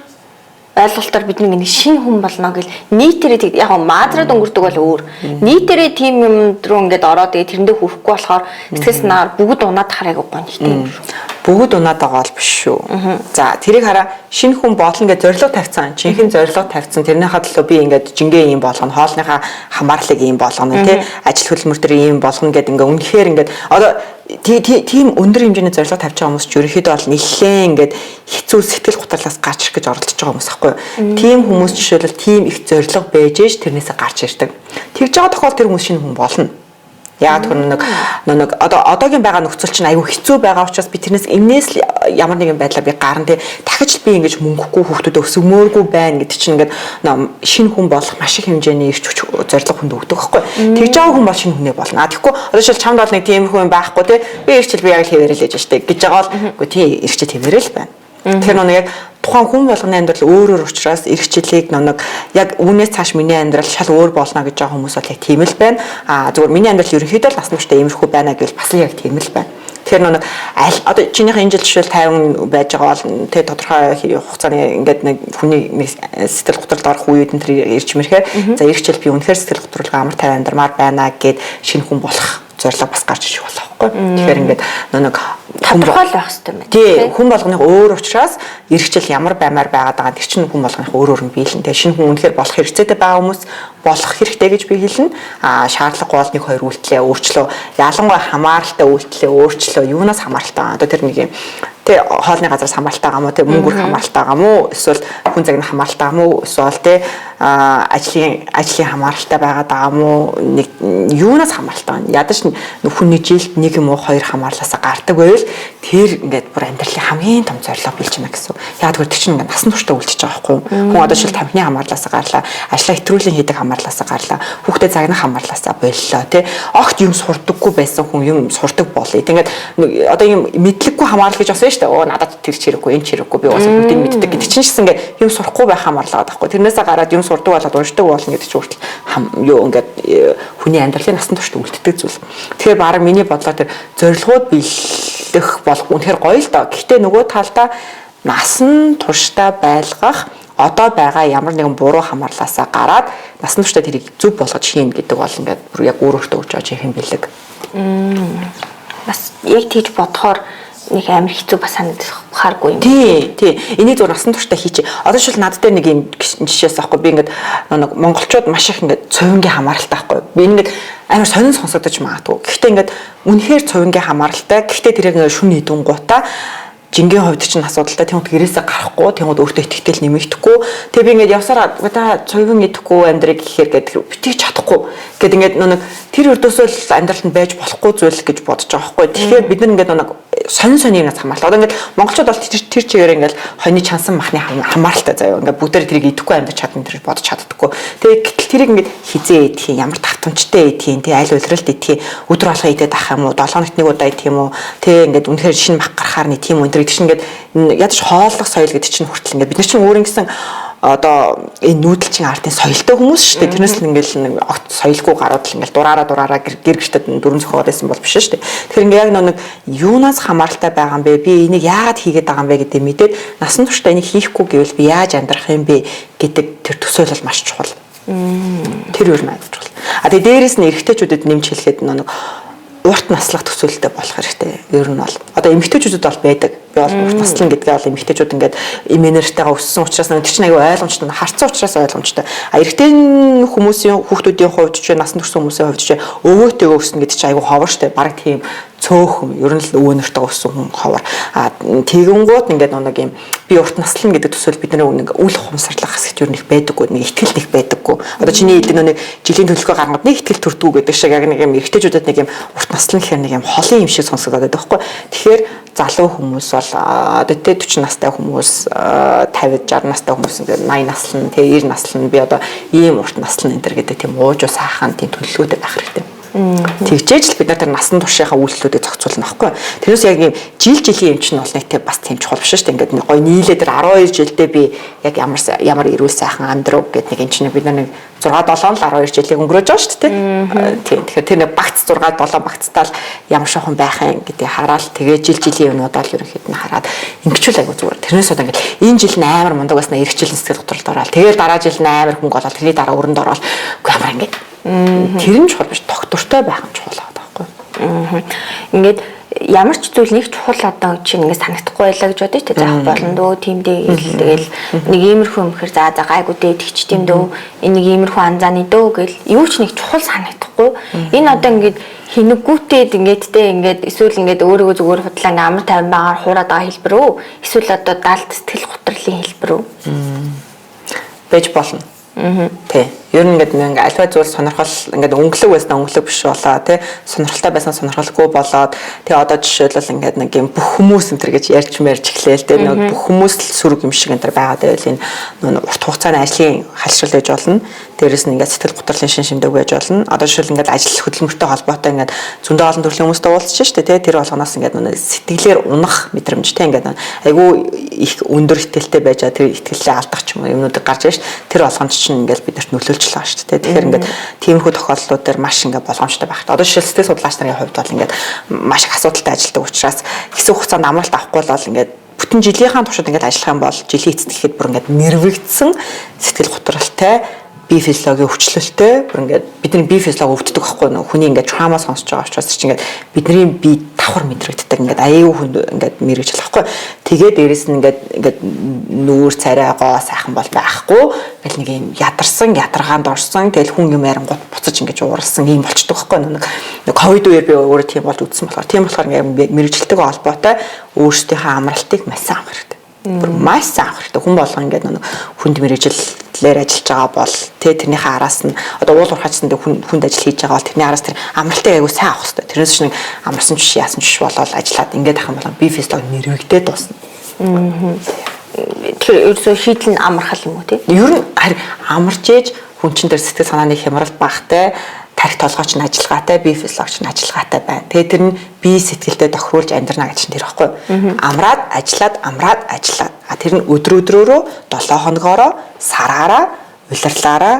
ойлголтоор бид нэг шинэ хүн болно гэл нийтээрээ яг маазраад өнгөрдөг бол өөр. Нийтээрээ тийм юм руу ингээд ороод тэгээ тэрэндээ хүрэхгүй болохоор сэтгэл санаагаар бүгд унаад хараа айгу гонхтой юм шүү. Бүгд унаад байгаа бол биш шүү. За, тэрийг хараа, шинэ хүн болно гэж зорилго тавьсан. Жинхэнэ зорилго тавьсан. Тэрнийхээ төлөө би ингээд жингээ ийм болгоно, хоолныхаа хамаарлыг ийм болгоно тий. Ажил хөдөлмөр дээр ийм болгоно гэд ингээ үнэхээр ингээд одоо тийм өндөр хэмжээний зорилго тавьж байгаа хүмүүс ч ерөнхийдөө бол нэлээд ингээд хэцүү сэтгэл гутралаас гарч ирэх гэж оролдож байгаа хүмүүс аахгүй юу. Тийм хүмүүс жишээлбэл тийм их зорилго байж ээж тэрнээсээ гарч ирдэг. Тэгж байгаа тохиолдолд тэр хүмүүс шинэ хүн болно. Яг тэр нэг одоо одоогийн байгаа нөхцөл чинь айгүй хэцүү байгаа учраас би тэрнээс эмнээс ямар нэгэн байдлаар би гарна тий, дахиж би ингэж мөнгөгүй хүүхдүүдэд өсгөмөөргүй байна гэдэг чинь ингээд шинэ хүн болох маш их хэмжээний эрч хүч, зорилго хүнд өгдөг байхгүй. Тэгж байгаа хүн бол шинэ хүнээ болно. А тэгэхгүй одоо жишээл чамд бол нэг тийм хүн байхгүй тий, би ирчил би яг л хэвээрэл ээж штэ гэж байгаа бол үгүй тий, ирчил хэвээрэл байна. Тэгэхээр нэг яг тухайн хүн болгоны амьдрал өөр өөр учраас эх жилийг нэг яг үүнээс цааш миний амьдрал шал өөр болно гэж байгаа хүмүүс бол яг тийм л байна. А зүгээр миний амьдрал ерөнхийдөө л насан туршдаа иймэрхүү байна гэвэл бас л яг тийм л байна. Тэгэхээр нэг аль одоо чинийхээ энэ жил жишээл 50 байж байгаа бол тэ тодорхой хугацааны ингээд нэг хүний нэг сэтгэл готролд орох үед энэ тэр ирж мэрхээр за, эх жил би үнэхээр сэтгэл готролгүй амар тайван амьдрмаар байна гэд шинэ хүн болох зорилго бас гарч ирэх болох байхгүй. Тэгэхээр ингээд нэг тодорхой л байх хэрэгтэй юм байна. Тий, хүн болгоных өөр учраас эх жил ямар баймаар байгаад байгаа тэр чинь хүн болгоных өөр өөр нь биелэн. Тэгээ шинэ хүн үнэхээр болох хэрэгцээтэй байгаа хүмүүс болох хэрэгтэй гэж би хэлнэ. А шаардлагагүй бол нэг хоёр үйлдэлээ өөрчлөө. Ялангуяа хамааралтай үйлдэлээ өөрчлөө. Юунаас хамааралтай? Одоо тэр нэг юм тэ хоолны газраас хамааралтай байгаа юм уу, тэ мөнгө өрөх хамааралтай байгаа юм уу, эсвэл хүн загнах хамааралтай байгаа юм уу, эсвэл тэ ажлын хамааралтай байгаад байгаа юм уу, нэг юунаас хамааралтай байна. Ядаж хүний жилд нэг юм уу хоёр хамаарлаасаа гардаг байвал тэр ингээд бүр амьдралын хамгийн том зорилго билж байна гэсэн. Яг тэр чинь ингээд насан туршдаа үлдчихэж байгаа байхгүй юу. Хүн одоо жишээл тамхины хамаарлаасаа гарлаа, ажлаа хэтрүүлэн хийдэг хамаарлаасаа гарлаа, хүүхдэд загнах хамаарлаасаа боллоо тий. Огт юм сурдаггүй байсан хүн юм сурдаг болъё. Тэгээд одоо юм мэдлэггүй хамаарал гэж бас байна шүү дээ. Оо, надад тэр ч хэрэггүй, энэ ч хэрэггүй, би угаасаа бүгдийг мэддэг гэдэг чинь ч гэсэн ингээд юм сурахгүй байх хамаарлаа байгаа байхгүй. Тэрнээсээ гараад юм сурдаг болоод уншдаг болно гэдэг чинь хүртэл юу ингээд хүний амьдралын насан туршид үлддэг зүйл. Тэгэхээр бараг миний бодлоор тэр зорилгууд биелэх бол үнэхээр гоё л доо. Гэхдээ нөгөө талдаа насан туршдаа байлгах одоо байгаа ямар нэгэн буруу хамаарлаасаа гараад насан туршдаа тэрийг зөв болгож хийн гэдэг бол ингээд бүр яг өөр өөртөө өгч байгаа жинхэнэ бэлэг. Бас яг тийж бодохоор нэг амар хэцүү бас санагдахааргүй юм. Тий. Энийг зөв насан туршдаа хийчих. Одоо жишээл над дээр нэг юм жишээс аахгүй, би ингээд нэг монголчууд маш их ингээд цувингийн хамааралтай байхгүй. Би ингээд амар сонин сонсогдож магадгүй. Гэхдээ ингээд үнэхээр цувингийн хамааралтай. Гэхдээ тэрийг ингээд шүн идэнгуудаа жингийн хувьд чинь асуудалтай, тэнгууд гэрээсээ гарахгүй, тэнгууд өөртөө итгэл нэмэгдэхгүй. Тэгээ би ингээд явсараа та цувин идэхгүй амьдрыг гэхээр гэдэг битгий чадахгүй гэд ингээд нэг тэр өрдөөсөө л амьдралд нь байж болохгүй зүйл гэж бодож байгаа байхгүй. Тэгэхээр бид нар ингээд нэг сонин сонин юмнаас хамааралтай. Одоо ингээд монголчууд бол тэр чигээр ингээд хоньны чансан махны хамааралтай заяа. Ингээд бүгдээр тэрийг идэхгүй амьдарч чадна тэр бодож чаддаггүй. Тэгээ гэтэл тэрийг ингээд хизээ идэх юм, ямар давтамжтай идэх юм, тэгээ аль улиралд идэх юм, өдөр болгон идээд ах юм уу, 7 хоногт нэг удаа идэх юм уу, тэгээ ингээд үнэхээр шинэ мах гарахаар нэг тийм өндөр гэдэг чинь ингээд ядаж хооллох соёл гэдэг чинь хүртэл ингээд бид нар чинь өөр ингэсэн одоо энэ нүүдэлчин артын соёлтой хүмүүс шүү дээ. Тэрнээс л ингээл нэг огт соёлгүй гарууд л ингээл дураараа гэр гэртээ дүрм зохиогоод байсан бол биш шүү дээ. Тэгэхээр ингээ яг нэг юунаас хамааралтай байгаа юм бэ? Би энийг яагаад хийгээд байгаа юм бэ гэдэг мэдээд насан туршдаа энийг хийхгүй гэвэл би яаж амьдрах юм бэ гэдэг тэр төсөөлөл маш чухал. Тэр юу юм аа чухал. А тэгээ дээрэс нь эрэгтэйчүүдэд нэмж хэлэхэд нэг урт наслах төсөөлөлтэй болох хэрэгтэй. Ер нь бол одоо эмэгтэйчүүдэд бол байдаг. Би бол урт наслан гэдгээ бол эмэгтэйчүүд ингээд эмээнэртэйгээ өссөн учраас тэр чинь аюу ойлгомжтой, харцсан учраас ойлгомжтой. А эрэгтэй хүмүүсийн хүүхдүүдийн хувьд ч насан турш хүмүүсийн хувьд ч өвөөтэйгээ өснө гэдэг чинь аюу ховор штэ. Бараг тийм цөөхөн ер нь л өвөөнөртэйгээ өссөн хүн ховор. А тэгэнгუут ингээд нэг юм би урт наслан гэдэг төсөөл бидний нэг үл ухамсарлах хэсэгт ер нь их байдаггүй, нэг итгэл нэг байдаггүй. Одоо чиний хэлдэг нэг жилийн төлөвлөгөө гаргахад нэг итгэл төрдгүү гэдэг шиг яг нэг юм эрэгтэйчүүдэд нэг юм урт наслан гэхээр нэг юм холын юм шиг сонсогдоод байдаг байхгүй. Тэгэхээр залуу хүмүүс бол одоо тэ 40 настай хүмүүс, 50 60 настай хүмүүс ингээд 80 наслан, тэ 90 наслан, би одоо ийм урт наслан энэ төр гэдэг тийм уужуу сайхан тийм төлөвлөгөөтэй байх хэрэгтэй. Тэгжээж л бид нар тэр насан туршийнхаа үйлдэлүүдийг зохицуулна байхгүй. Тэрнээс яг ийм жил жилийн юм чинь бол нэг тийм бас тийм чухал биш шүү дээ. Ингээд нэг гоё нийлээ тэр 12 жилдээ би яг ямар ямар эрүүл сайхан амьдрав гэдэг нэг юм чинь бид нар нэг 6 7 л 12 жилийг өнгөрөөж байгаа шүү дээ. Тийм. Тэгэхээр тэр нэг багц 6 7 багцтай л ямар шохон байх юм гэдгийг хараад тэгээ жил жилийн юмнуудаа л ерөнхийд нь хараад ингэчүүл айгу зүгээр. Тэрнээс одоо ингээд энэ жил нь амар мундаг басна эх жил нь сэтгэл готролд ороод тэгэл дараа жил нь амар хөнгө болоод тэрний дараа өрөнд ороод үгүй амар ингээд тэр нь чухал биш, тогтвортой байх нь чухал байгаа байхгүй. Ингээд ямар ч зүйл нэг чухал одоо чинь ингээд санагдахгүй байлаа гэж бодъё те. Заах болно дөө тийм дээ гэл тэгэл нэг иймэрхүү юм гэхэр за за гайгүй дээ тэгч тийм дөө энэ нэг иймэрхүү анзааны дөө гэл юу ч нэг чухал санагдахгүй. Энэ одоо ингээд хинэггүүтээд ингээд те ингээд эсвэл ингээд өөрийгөө зүгээр худлаа ингээд амар тайван байгаагаар хуураад байгаа хэлбэр үү? Эсвэл одоо далд сэтгэл гутралын хэлбэр үү? Байж болно. Тий. Ер нь ингээд нэг альва зүйл сонирхол ингээд өнгөлөг байсан өнгөлөг биш болоо тий. Сонирхолтой байсан сонирхолгүй болоод тий одоо жишээлбэл ингээд нэг юм бүх хүмүүс энэ төр гэж ярьж мэрж эхлээл тий. Нэг бүх хүмүүс л сөрөг юм шиг энэ төр байгаад байвал энэ урт хугацааны ажлын халшрал байж болно. Дээрээс нь ингээд сэтгэл гутралын шин шимдэг байж болно. Одоо жишээл ингээд ажил хөдөлмөртэй холбоотой ингээд зөндөө олон төрлийн хүмүүстэй уулзч штэ тий. Тэр болгоноос ингээд нэг сэтгэлээр унах мэдрэмж тий ингээд айгүй их өндөр итгэлтэй байж байгаа тэр итгэлээ алдах ч юм уу юмнууд гарч ирж штэ. Тэр болгонд чинь ингээд биднэрт нөлөөлж л байгаа шүү дээ. Тэгэхээр ингээд тиймэрхүү тохиолдлууд дээр маш ингээд болгоомжтой байх. Одоо жишээл сэтгэл судлаач нарын хувьд бол ингээд маш их асуудалтай ажилладаг учраас хэсэг хугацаанд амралт авахгүй бол ингээд бүтэн жилийнхаа туршид ингээд ажиллах юм бол жилийн эцэст гэхэд бүр ингээд нэрвэгдсэн сэтгэл готролтой бие физиологийн өвчлөлттэй бүр ингээд бидний бие физиологи өвддөг байхгүй нөө хүний ингээд траума сонсож байгаа учраас чинь ингээд бидний бие давхар мэдрэгддэг ингээд аюу хүнд ингээд мэрэгжил байхгүй. Тэгээ дээрэс нь ингээд ингээд нүүр царай гоо сайхан бол байхгүй. Ингээл нэг юм ядарсан, ядаргаанд орсон. Тэгэл хүн юм ярингууд буцаж ингээд ууралсан юм болчдөг байхгүй нөө нэг ковид үеэр би өөрөө тийм болж үтсэн болохоор тийм болохоор ингээд мэрэгжилтэйгээ холбоотой өөрсдийнхээ амралтыг маш сайн авах хэрэгтэй. Бүр маш сайн авах хэрэгтэй. Хүн болгон ингээд нэг хүнд мэрэгчлэлээр ажиллаж байгаа бол тэ тэрнийхээ араас нь одоо уул уурхайчсан дээр хүнд ажил хийж байгаа бол тэрний араас тэр амралтыг айгуу сайн авах хэрэгтэй. Тэрнээс ч нэг амарсан ч яасан ч болоод ажиллаад ингээд ах юм бол бие физиологи нэрвэгдээ дуусна. Тэгэхээр ерөөсөө шийдэл нь амархал юм уу тий? Ер нь амарч ээж хүн чинь тэр сэтгэл санааны хямрал багтай, тарих толгойч нь ажиллагаатай, бие физиологч нь ажиллагаатай байна. Тэгээ тэр нь бие сэтгэлдээ тохируулж амьдрна гэж чинь тэр байхгүй. Амраад ажиллаад, амраад ажиллаад. А тэр нь өдөр өдрөөрөө 7 хоногоороо, сараараа, улирлаараа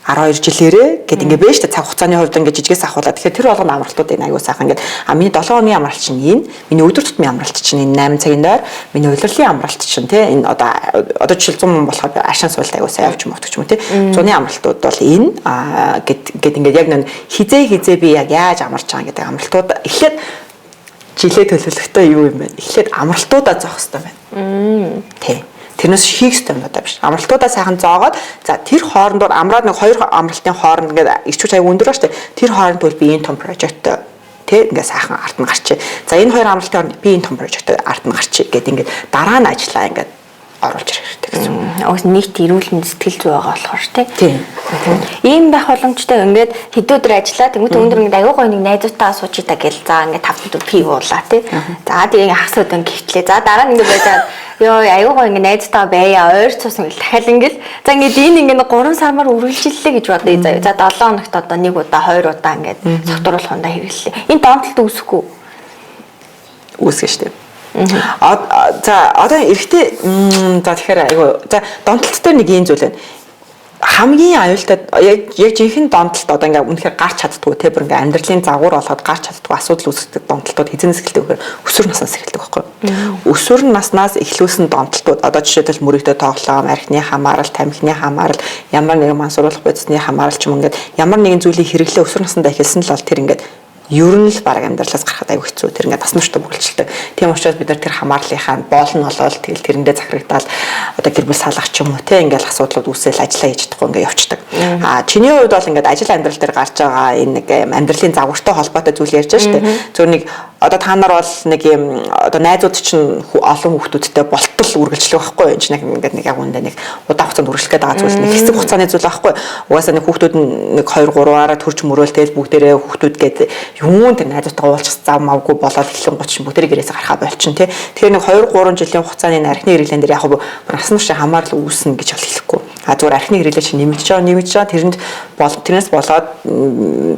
12 жилээрээ гэд ингээ бэ штэ цаг хугацааны хувьд ингээ жижигээс ахуулаад тэгэхээр тэр болгоно амралтууд энэ аягүй сайхан ингээд а миний 7 хоногийн амралт чинь энэ, миний өдөр тутмын амралт чинь энэ 8 цагийн дойр, миний улирлын амралт чинь тий энэ одоо жишээл 100 мөн болохоор ашаан суулт аягүй сайн явж мөгдөг ч юм уу тий зуны амралтууд бол энэ а гэд гэд ингээд яг нэг хизээ хизээ би яг яаж амарч байгаа гэдэг амралтууд эхлээд жилээ төлөвлөхтэй юу юм бэ? Эхлээд амралтуудаа зоох хэрэгтэй байна. Тий. Тэрнээс хийх ёстой юмнуудаа биш. Амралтуудаа сайхан зоогоод за тэр хоорондоор амраад нэг хоёр амралтын хооронд ингээд ирч хүч аягүй өндөр ба штэ. Тэр хооронд бол би энэ том прожекттэй тий ингээд сайхан ард нь гарчээ. За энэ хоёр амралтын хооронд би энэ том прожекттэй ард нь гарчээ гэд ингээд дараа нь ажиллаа ингээд оруулж ирэх хэрэгтэй гэсэн. Угс нийт эрүүл мэнд сэтгэл зүй байгаа болохоор тий. Тийм. Ийм байх боломжтой ингээд хэдэн өдөр ажиллаа тэнгуү өндөр ингээд аюу гой нэг найзуудтаа сууч та гэл за ингээд 5 өдөр пив уулаа тий. За тэгээ ингээд хагас өдөр гихтлээ. За дараа нь ингээд байжаад ёо аюу гой ингээд найзтайгаа байя ойр цусан гэл дахиад ингээд за ингээд энэ ингээд 3 сармаар үргэлжиллээ гэж бодъё заяа. За 7 хоногт одоо нэг удаа 2 удаа ингээд согтууруулах хундаа хэрэглэлээ. Энэ донтолт үүсэхгүй. Үүсгэн штэ. За одоо эрэгтэй за тэгэхээр айгу за донтолт дээр нэг ийм зүйл байна. Хамгийн аюултай яг жинхэнэ донтолт одоо ингээ үнэхээр гарч чаддгүй те, бүр ингээ амьдралын загвар болгоод гарч чаддгүй асуудал үүсгэдэг донтолтууд хэзээнээс эхэлдэг вэ гэхээр өсвөр наснаас эхэлдэг байхгүй. Өсвөр наснаас эхлүүлсэн донтолтууд одоо жишээлбэл мөрөгтэй тоглоом, архины хамаарал, тамхины хамаарал, ямар нэгэн мансууруулах бодисны хамаарал ч юм ингээд ямар нэгэн зүйлийг хэрэглээ өсвөр насндаа эхэлсэн л бол тэр ингээд ер нь л баг амьдралаас гарахад аюу хэцүү. Тэр ингээд насан туршдаа үргэлжилдэг. Тийм учраас бид нар тэр хамаарлынхаа боол нь болоод тэгэл тэрэндээ захирагдаал одоо гэр бүл салгах ч юм уу те, ингээд асуудлууд үүсэл ажиллаа хийж чадахгүй ингээд явцдаг. А чиний хувьд бол ингээд ажил амьдрал дээр гарч байгаа энэ нэг амьдралын загвартай холбоотой зүйл ярьж байгаа шүү дээ. Зөв нэг одоо та нар бол нэг юм одоо найзууд чинь олон хүүхдүүдтэй болтол үргэлжлэх байхгүй. Энэ чинь ингээд нэг яг үүндээ нэг удаан хугацаанд үргэлжлэх гээд байгаа зүйл, нэг хэсэг хугацааны зүйл байхгүй. Угаасаа нэг хүүхдүүд нэг 2 3-аараа төрж мөрөөл тэгэл бүгдээрээ хүүхдүүд гээд юун тэр найзуудтайгаа уулзах зав мавгүй болоод эхлэн гут чинь бүгдээрээ гэрээсээ гарахаа болчин тий. Тэгэхээр нэг 2 3 жилийн хугацааны архины хэрэглэн дээр яг насан туршийн хамаарал үүснэ гэж бол хэлэхгүй. А зүгээр архины хэрэглээ чинь нэмэгдэж байгаа, нэмэгдэж байгаа, тэрэнд бол тэрнээс болоод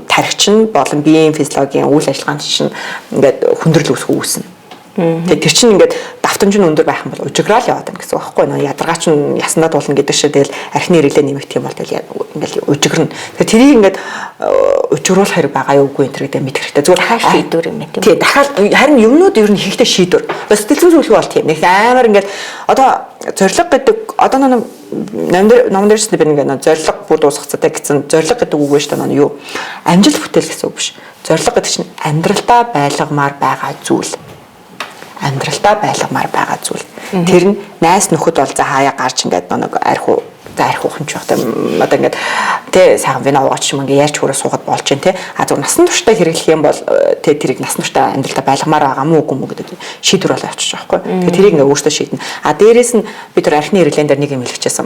тархи чинь болон биеийн физиологийн үйл ажиллагаанд чинь ингээд хүндрэл үүсэх үүснэ. Тэгээ тэр чинь ингээд давтамж нь өндөр байх юм бол ужиграал яваад байна гэсэн үг байхгүй юу? Ядаргаа чинь ясандаа дуулна гэдэг шиг тэгэл архины хэрэглээ нэмэгдэх юм бол тэгэл ингээд ужигрна. Тэгээ тэрийг ингээд ужигруулах хэрэг байгаа юу үгүй энэ гэдэг мэдэх хэрэгтэй. Зүгээр дахиад шийдвэр юм байна тийм. Тий, дахиад харин юмнууд ер нь ихэнхдээ шийдвэр. Сэтгэл зүйн зөвлөгөө бол тийм. Нэг амар ингээд одоо зориг гэдэг одоо нэг номон дээр ч би ингээд зориг бүр дуусгацтай гэсэн зориг гэдэг үг байна шүү дээ. Юу? Амжилт бүтээл гэсэн үг биш. Зориг гэдэг чинь амьдралдаа байлгамаар байгаа зүйл. Амьдралдаа байлгамаар байгаа зүйл. Тэр нь найс нөхөд бол за хаяа гарч ингээд нэг архи за архи уух юм ч байх тэ, одоо ингээд тэ сайхан вино уугач юм ингээд ярьж хөрөө суугаад болж байна тэ. А зөв насан туршдаа хэрэглэх юм бол тэ тэрийг насан туршдаа амьдралдаа байлгамаар байгаа мó үгүй мүү гэдэг шийдвэр болоо явчих жоохгүй. Тэгээ тэрийг ингээд өөртөө шийднэ. А дээрэс нь би тэр архины хэрэглэн дээр нэг юм хэлчихсэн.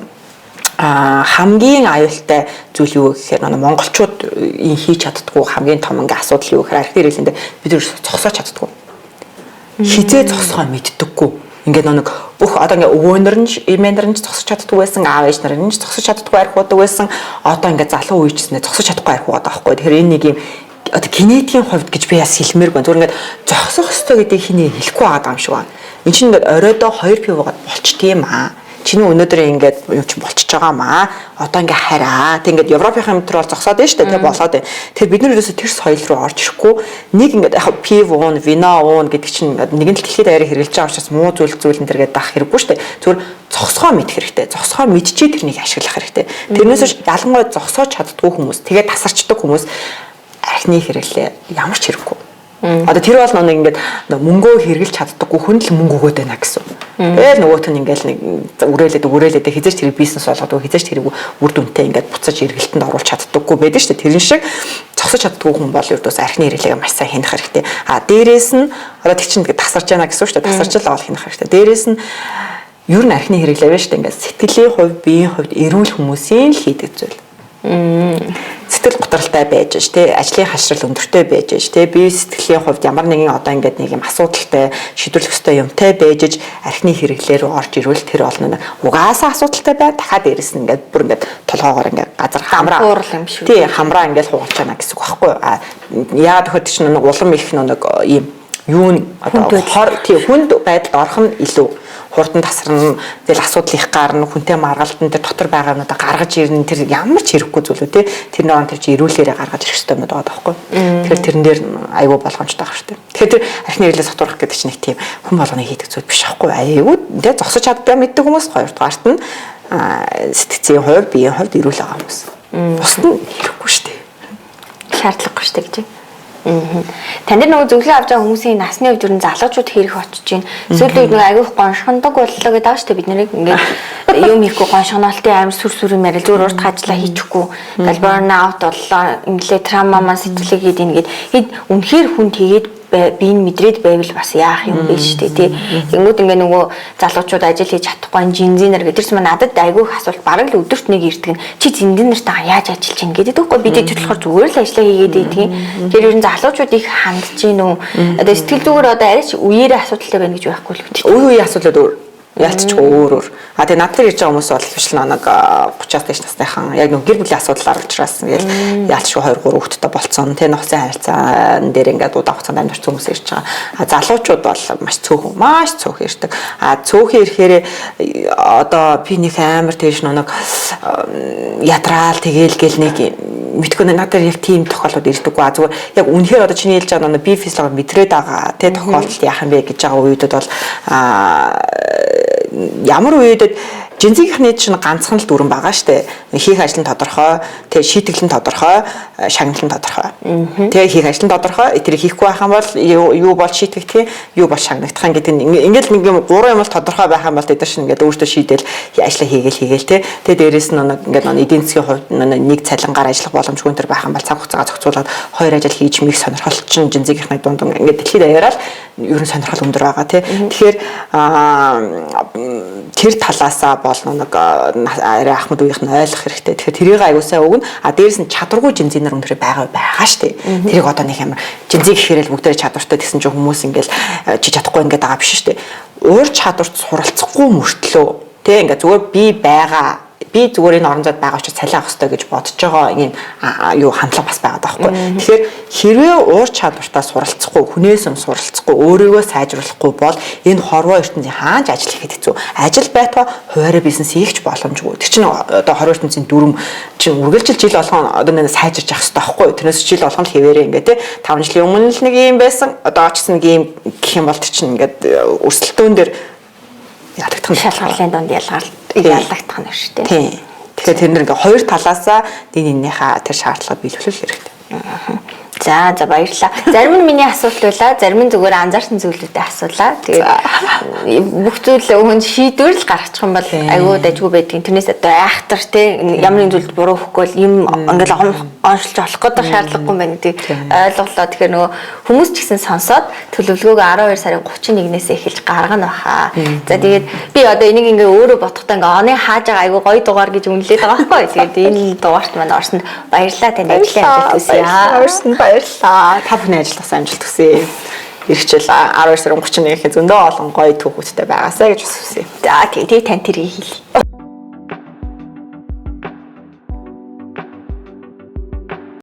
Хамгийн аюултай зүйл юу гэхээр монголчууд энэ хийж чаддгүй хамгийн том ингээ асуудал юу гэхээр архины хэрэглэн дээр бид нар зогсоож чаддгүй. Хизээ зогсохоо мэддэггүй. Ингээд нэг бүх одоо ингээ өвөөнөр нь эмээнэр нь зогсож чаддгүй байсан, аав ээж нар нь зогсож чаддгүй архиудаг байсан. Одоо ингээ залуу үеичснээ зогсож чадахгүй архиугаад байгаа байхгүй. Тэгэхээр энэ нэг юм одоо генетикийн хувьд гэж би яас хэлмээргүй. Зүгээр ингээд зогсох ёстой гэдгийг хиний хэлэхгүй байгаа юм шиг байна. Энд чинь ингээд оройдоо 2 пив угаад болчт юм аа. Чиний өнөөдөр ингээд юу ч болчихж байгаа маа. Одоо ингээ хараа. Тэг ингээд Европын метро бол зогсоод байна шүү дээ. Тэг болоод байна. Тэр бид нар ерөөсө тэр соёл руу орж ирэхгүй. Нэг ингээд яг пив уун, вино уун гэдэг чинь ингээд нэгэн л дэлхийд даяараа хэрэглэж байгаа учраас муу зүйл зүйл энэ төргээд даах хэрэггүй шүү дээ. Зүгээр зогсгоо мэдэх хэрэгтэй. Зогсгоо мэдчихээ тэрнийг ашиглах хэрэгтэй. Тэрнээс биш ялангуяа зогсоож чаддгүй хүмүүс, тэгээд тасарчдаг хүмүүс архины хэрэглээ ямар ч хэрэггүй. Одоо тэр бол нэг ингээд мөнгөө хэрэглэж чаддаггүй хүн л мөнгө өгөөд байна гэсэн. Тэгэл нөгөөх нь ингээд нэг үрээлээд хизээч тэрийг бизнес болгодог, хизээч тэрийг үр дүнтэй ингээд буцаж эргэлтэнд оруулах чаддаггүй байдаг шүү дээ. Тэрэн шиг зогсож чаддаггүй хүн бол ердөөс архины хэрэглээг маш сайн хянах хэрэгтэй. А дээрээс нь одоо тэг чинь тасарч яана гэсэн шүү дээ. Тасарч л авал хянах хэрэгтэй. Дээрээс нь ер нь архины хэрэглээ байна шүү дээ. Ингээд сэтгэлийн хувь, биеийн хувьд эрүүл хүмүүсийн л хийдэг зүйл. Сэтгэл готролтой байж ш тэ, ажлын хашрал өндөртэй байж ш тэ, бие сэтгэлийн хувьд ямар нэгэн одоо ингээд нэг юм асуудалтай шийдвэрлэх ёстой юмтай байж архины хэрэглээ рүү орж ирвэл тэр болно. Угаасаа асуудалтай бай, дахиад дээрэс нь ингээд бүр ингээд толгоогоор ингээд газар хамраа хуурал юм шиг. Тий, хамраа ингээд хугалж чана гэсэн үг байхгүй юу? А яагаад гэвэл чинь нэг улам их нэг ийм юу н одоо хор тий хүнд байдалд орох нь илүү хурдан тасарна, тэгэл асуудал их гарна, хүнтэй маргалтан тэр дотор байгаа юмудаа гаргаж ирнэ, тэр ямар ч хэрэггүй зүйл үү те, тэр нэг тэр чи эрүүлээрээ гаргаж ирэх хэрэгтэй юм байгаа байхгүй. Тэгэхээр тэрэн дээр айгүй болгоомжтой байх хэрэгтэй. Тэгэхээр тэр архины хэрэглээ сотурах гэдэг чинь нэг тийм хүн болгоны хийдэг зүйл биш байхгүй. Айгүй те зогсож чаддгаа мэддэг хүмүүс, хоёрдугаарт нь сэтгцийн хувь, биеийн хувьд эрүүл байгаа хүмүүс. Бусд нь хэрэггүй шүү дээ. Шаардлагагүй шүү дээ гэж. Тань дээр нөгөө зөвлөгөө авч байгаа хүмүүсийн насны хувьд ер нь залуучууд хэрэг очиж байна. Сүүлийн үед нөгөө айгүйх гоншгондог боллоо гэдэг аа шүү дээ. Бид нарыг ингээд юм хийхгүй гоншгоноолтын амар сүр сүр юм яриа зүгээр урт ажиллаа хийчихгүй. Ингээл burn out боллоо. Инглээ трама маань сэтгэлээ гээд ингээд үнэхээр хүн тэгээд би энэ мэдрээд байвал бас яах юм бэ шүү дээ тий. Тэнгүүд ингээ нөгөө залуучууд ажил хийж чадахгүй жинзинер гэдэг чинь надад айгүй их асуулт бараг л өдөрт нэг ирдэг нь чи зинзинертайгаа яаж ажиллаж чинь гэдэг үгүй бид болохоор зүгээр л ажиллаа хийгээд байдгийг. Тэгэхээр ер нь залуучууд их хандж гин үү? Одоо сэтгэл зүгээр одоо арайч үеэрээ асуудалтай байна гэж байхгүй л үү? Үе үеийн асуудлууд өөр. Ялцчгүй өөр өөр. А тэгээ над дээр ирж байгаа хүмүүс бол ихэвчлэн нэг 30-аас дээш насныхан яг нэг гэр бүлийн асуудлаар учраас ингээл ялцчгүй 2 3 хүүхэдтэй болцсон. Тэгээ нохцын харилцаан дээр ингээд удаан хугацаанд амьдарч хүмүүс ирж байгаа. А залуучууд бол маш цөөхөн, маш цөөхөн ирдэг. А цөөхөн ирэхээр одоо би нэг амар тэгш нэг ядраал тэгээл гэл нэг мэдгүй надад яг тийм тохиолдол ирдэггүй. А зүгээр яг үнэхээр одоо чиний хэлж байгаа нэг би физиологи мэдрээд байгаа тэ тохиолдолд яах юм бэ гэж байгаа үеүүдэд бол ямар үеүүдэд Gen Z-ийнхний чинь ганцхан л дүрэн байгаа штэ. Хийх ажил нь тодорхой, тэгээ шийтгэл нь тодорхой, шагнал нь тодорхой. Тэгээ хийх ажил нь тодорхой, тэр хийхгүй байх юм бол юу бол шийтгэх, юу бол шагнагдах юм гэдэг нь ингээл нэг юм гурван юм бол тодорхой байх юм бол тэд нар шинэ ингээд өөртөө шийдэл ажлаа хийгээл те. Тэгээ дээрэс нь ингээд эдийн засгийн хувьд нэг цалингаар ажиллах боломжгүй энэ төр байх юм бол цаг хугацаагаа зохицуулаад хоёр ажил хийж мих сонирхол чинь Gen Z-ийнхний дунд ингээд дэлхийд даяараа л ер нь сонирхол өндөр байгаа тий. Тэгэхээр тэр талаасаа бол нэг арай ахмад үеийнх нь ойлгох хэрэгтэй. Тэгэхээр тэрийг аягүй сайн өгнө. А дээрэс нь чадваргүй Gen Z нар өндөр байгаа штэ. Тэрийг одоо нэг ямар Gen Z гэхээр л бүгдээрээ чадвартай гэсэн чинь хүмүүс ингээл чи чадахгүй ингээд байгаа биш штэ. Уур чадварт суралцахгүй мөртлөө тий ингээд зүгээр би байгаа би зүгээр энэ орон зайд байгаа учраас цалин авах хэрэгтэй гэж бодож байгаа ийм юу хандлага бас байгаа байхгүй. Тэгэхээр хэрвээ уур чадвартаа суралцахгүй, хүнээс юм суралцахгүй, өөрийгөө сайжруулахгүй бол энэ хорвоо ертөнцийн хаанч ажил хийхэд хэцүү. Ажил байтугай хуваараа бизнес хийх ч боломжгүй. Тэр чинь одоо хорвоо ертөнцийн дүрм чинь үргэлжил жил болгон одоо нэг сайжирч явах хэрэгтэй байхгүй. Тэрнээс жил болгон л хэвээрээ ингээ те 5 жилийн өмнө л нэг юм байсан. Одоо ч гэсэн нэг юм гэх юм бол тэр чинь ингээд өрсөлдөөн дээр ялагдах нь шалгарлын дунд ялгагдах нь шүү дээ. Тийм. Тэгэхээр тэр нэр ингээ хоёр талаасаа нэг нэгнийхээ тэр шаардлага биелүүлэх хэрэгтэй. За за баярлалаа. Зарим нь миний асуулт байлаа, зарим нь зүгээр анзаарсан зүйлүүдээ асуулаа. Тэгээд бүх зүйл хүн шийдвэр л гаргачих юм бол айгүй дажгүй байдгийг. Тэрнээс одоо айхтар те ямар нэгэн зүйлд буруу өгөхгүй бол юм ингээл оншилж болох гэдэг шаардлагагүй юм байна гэдгийг ойлголоо. Тэгэхээр нөгөө хүмүүс ч гэсэн сонсоод төлөвлөгөөгөө 12 сарын 31-ээс эхэлж гаргана баха. За тэгээд би одоо энийг ингээ өөрөө бодохдоо ингээ оны хааж байгаа айгүй гоё дугаар гэж үнэлээд байгаа байхгүй. Тэгээд энэ дугаарт маань орсонд баярлалаа, танд ажлын амжилт хүсье. Орсонд баярлалаа. Та бүхний ажилласаа амжилт хүсье. Ирэх жил 12 сарын 31-нд зөндөө олон гоё түүхүүдтэй байгаасай гэж хүсье. За тий тань тэрийг хэлье.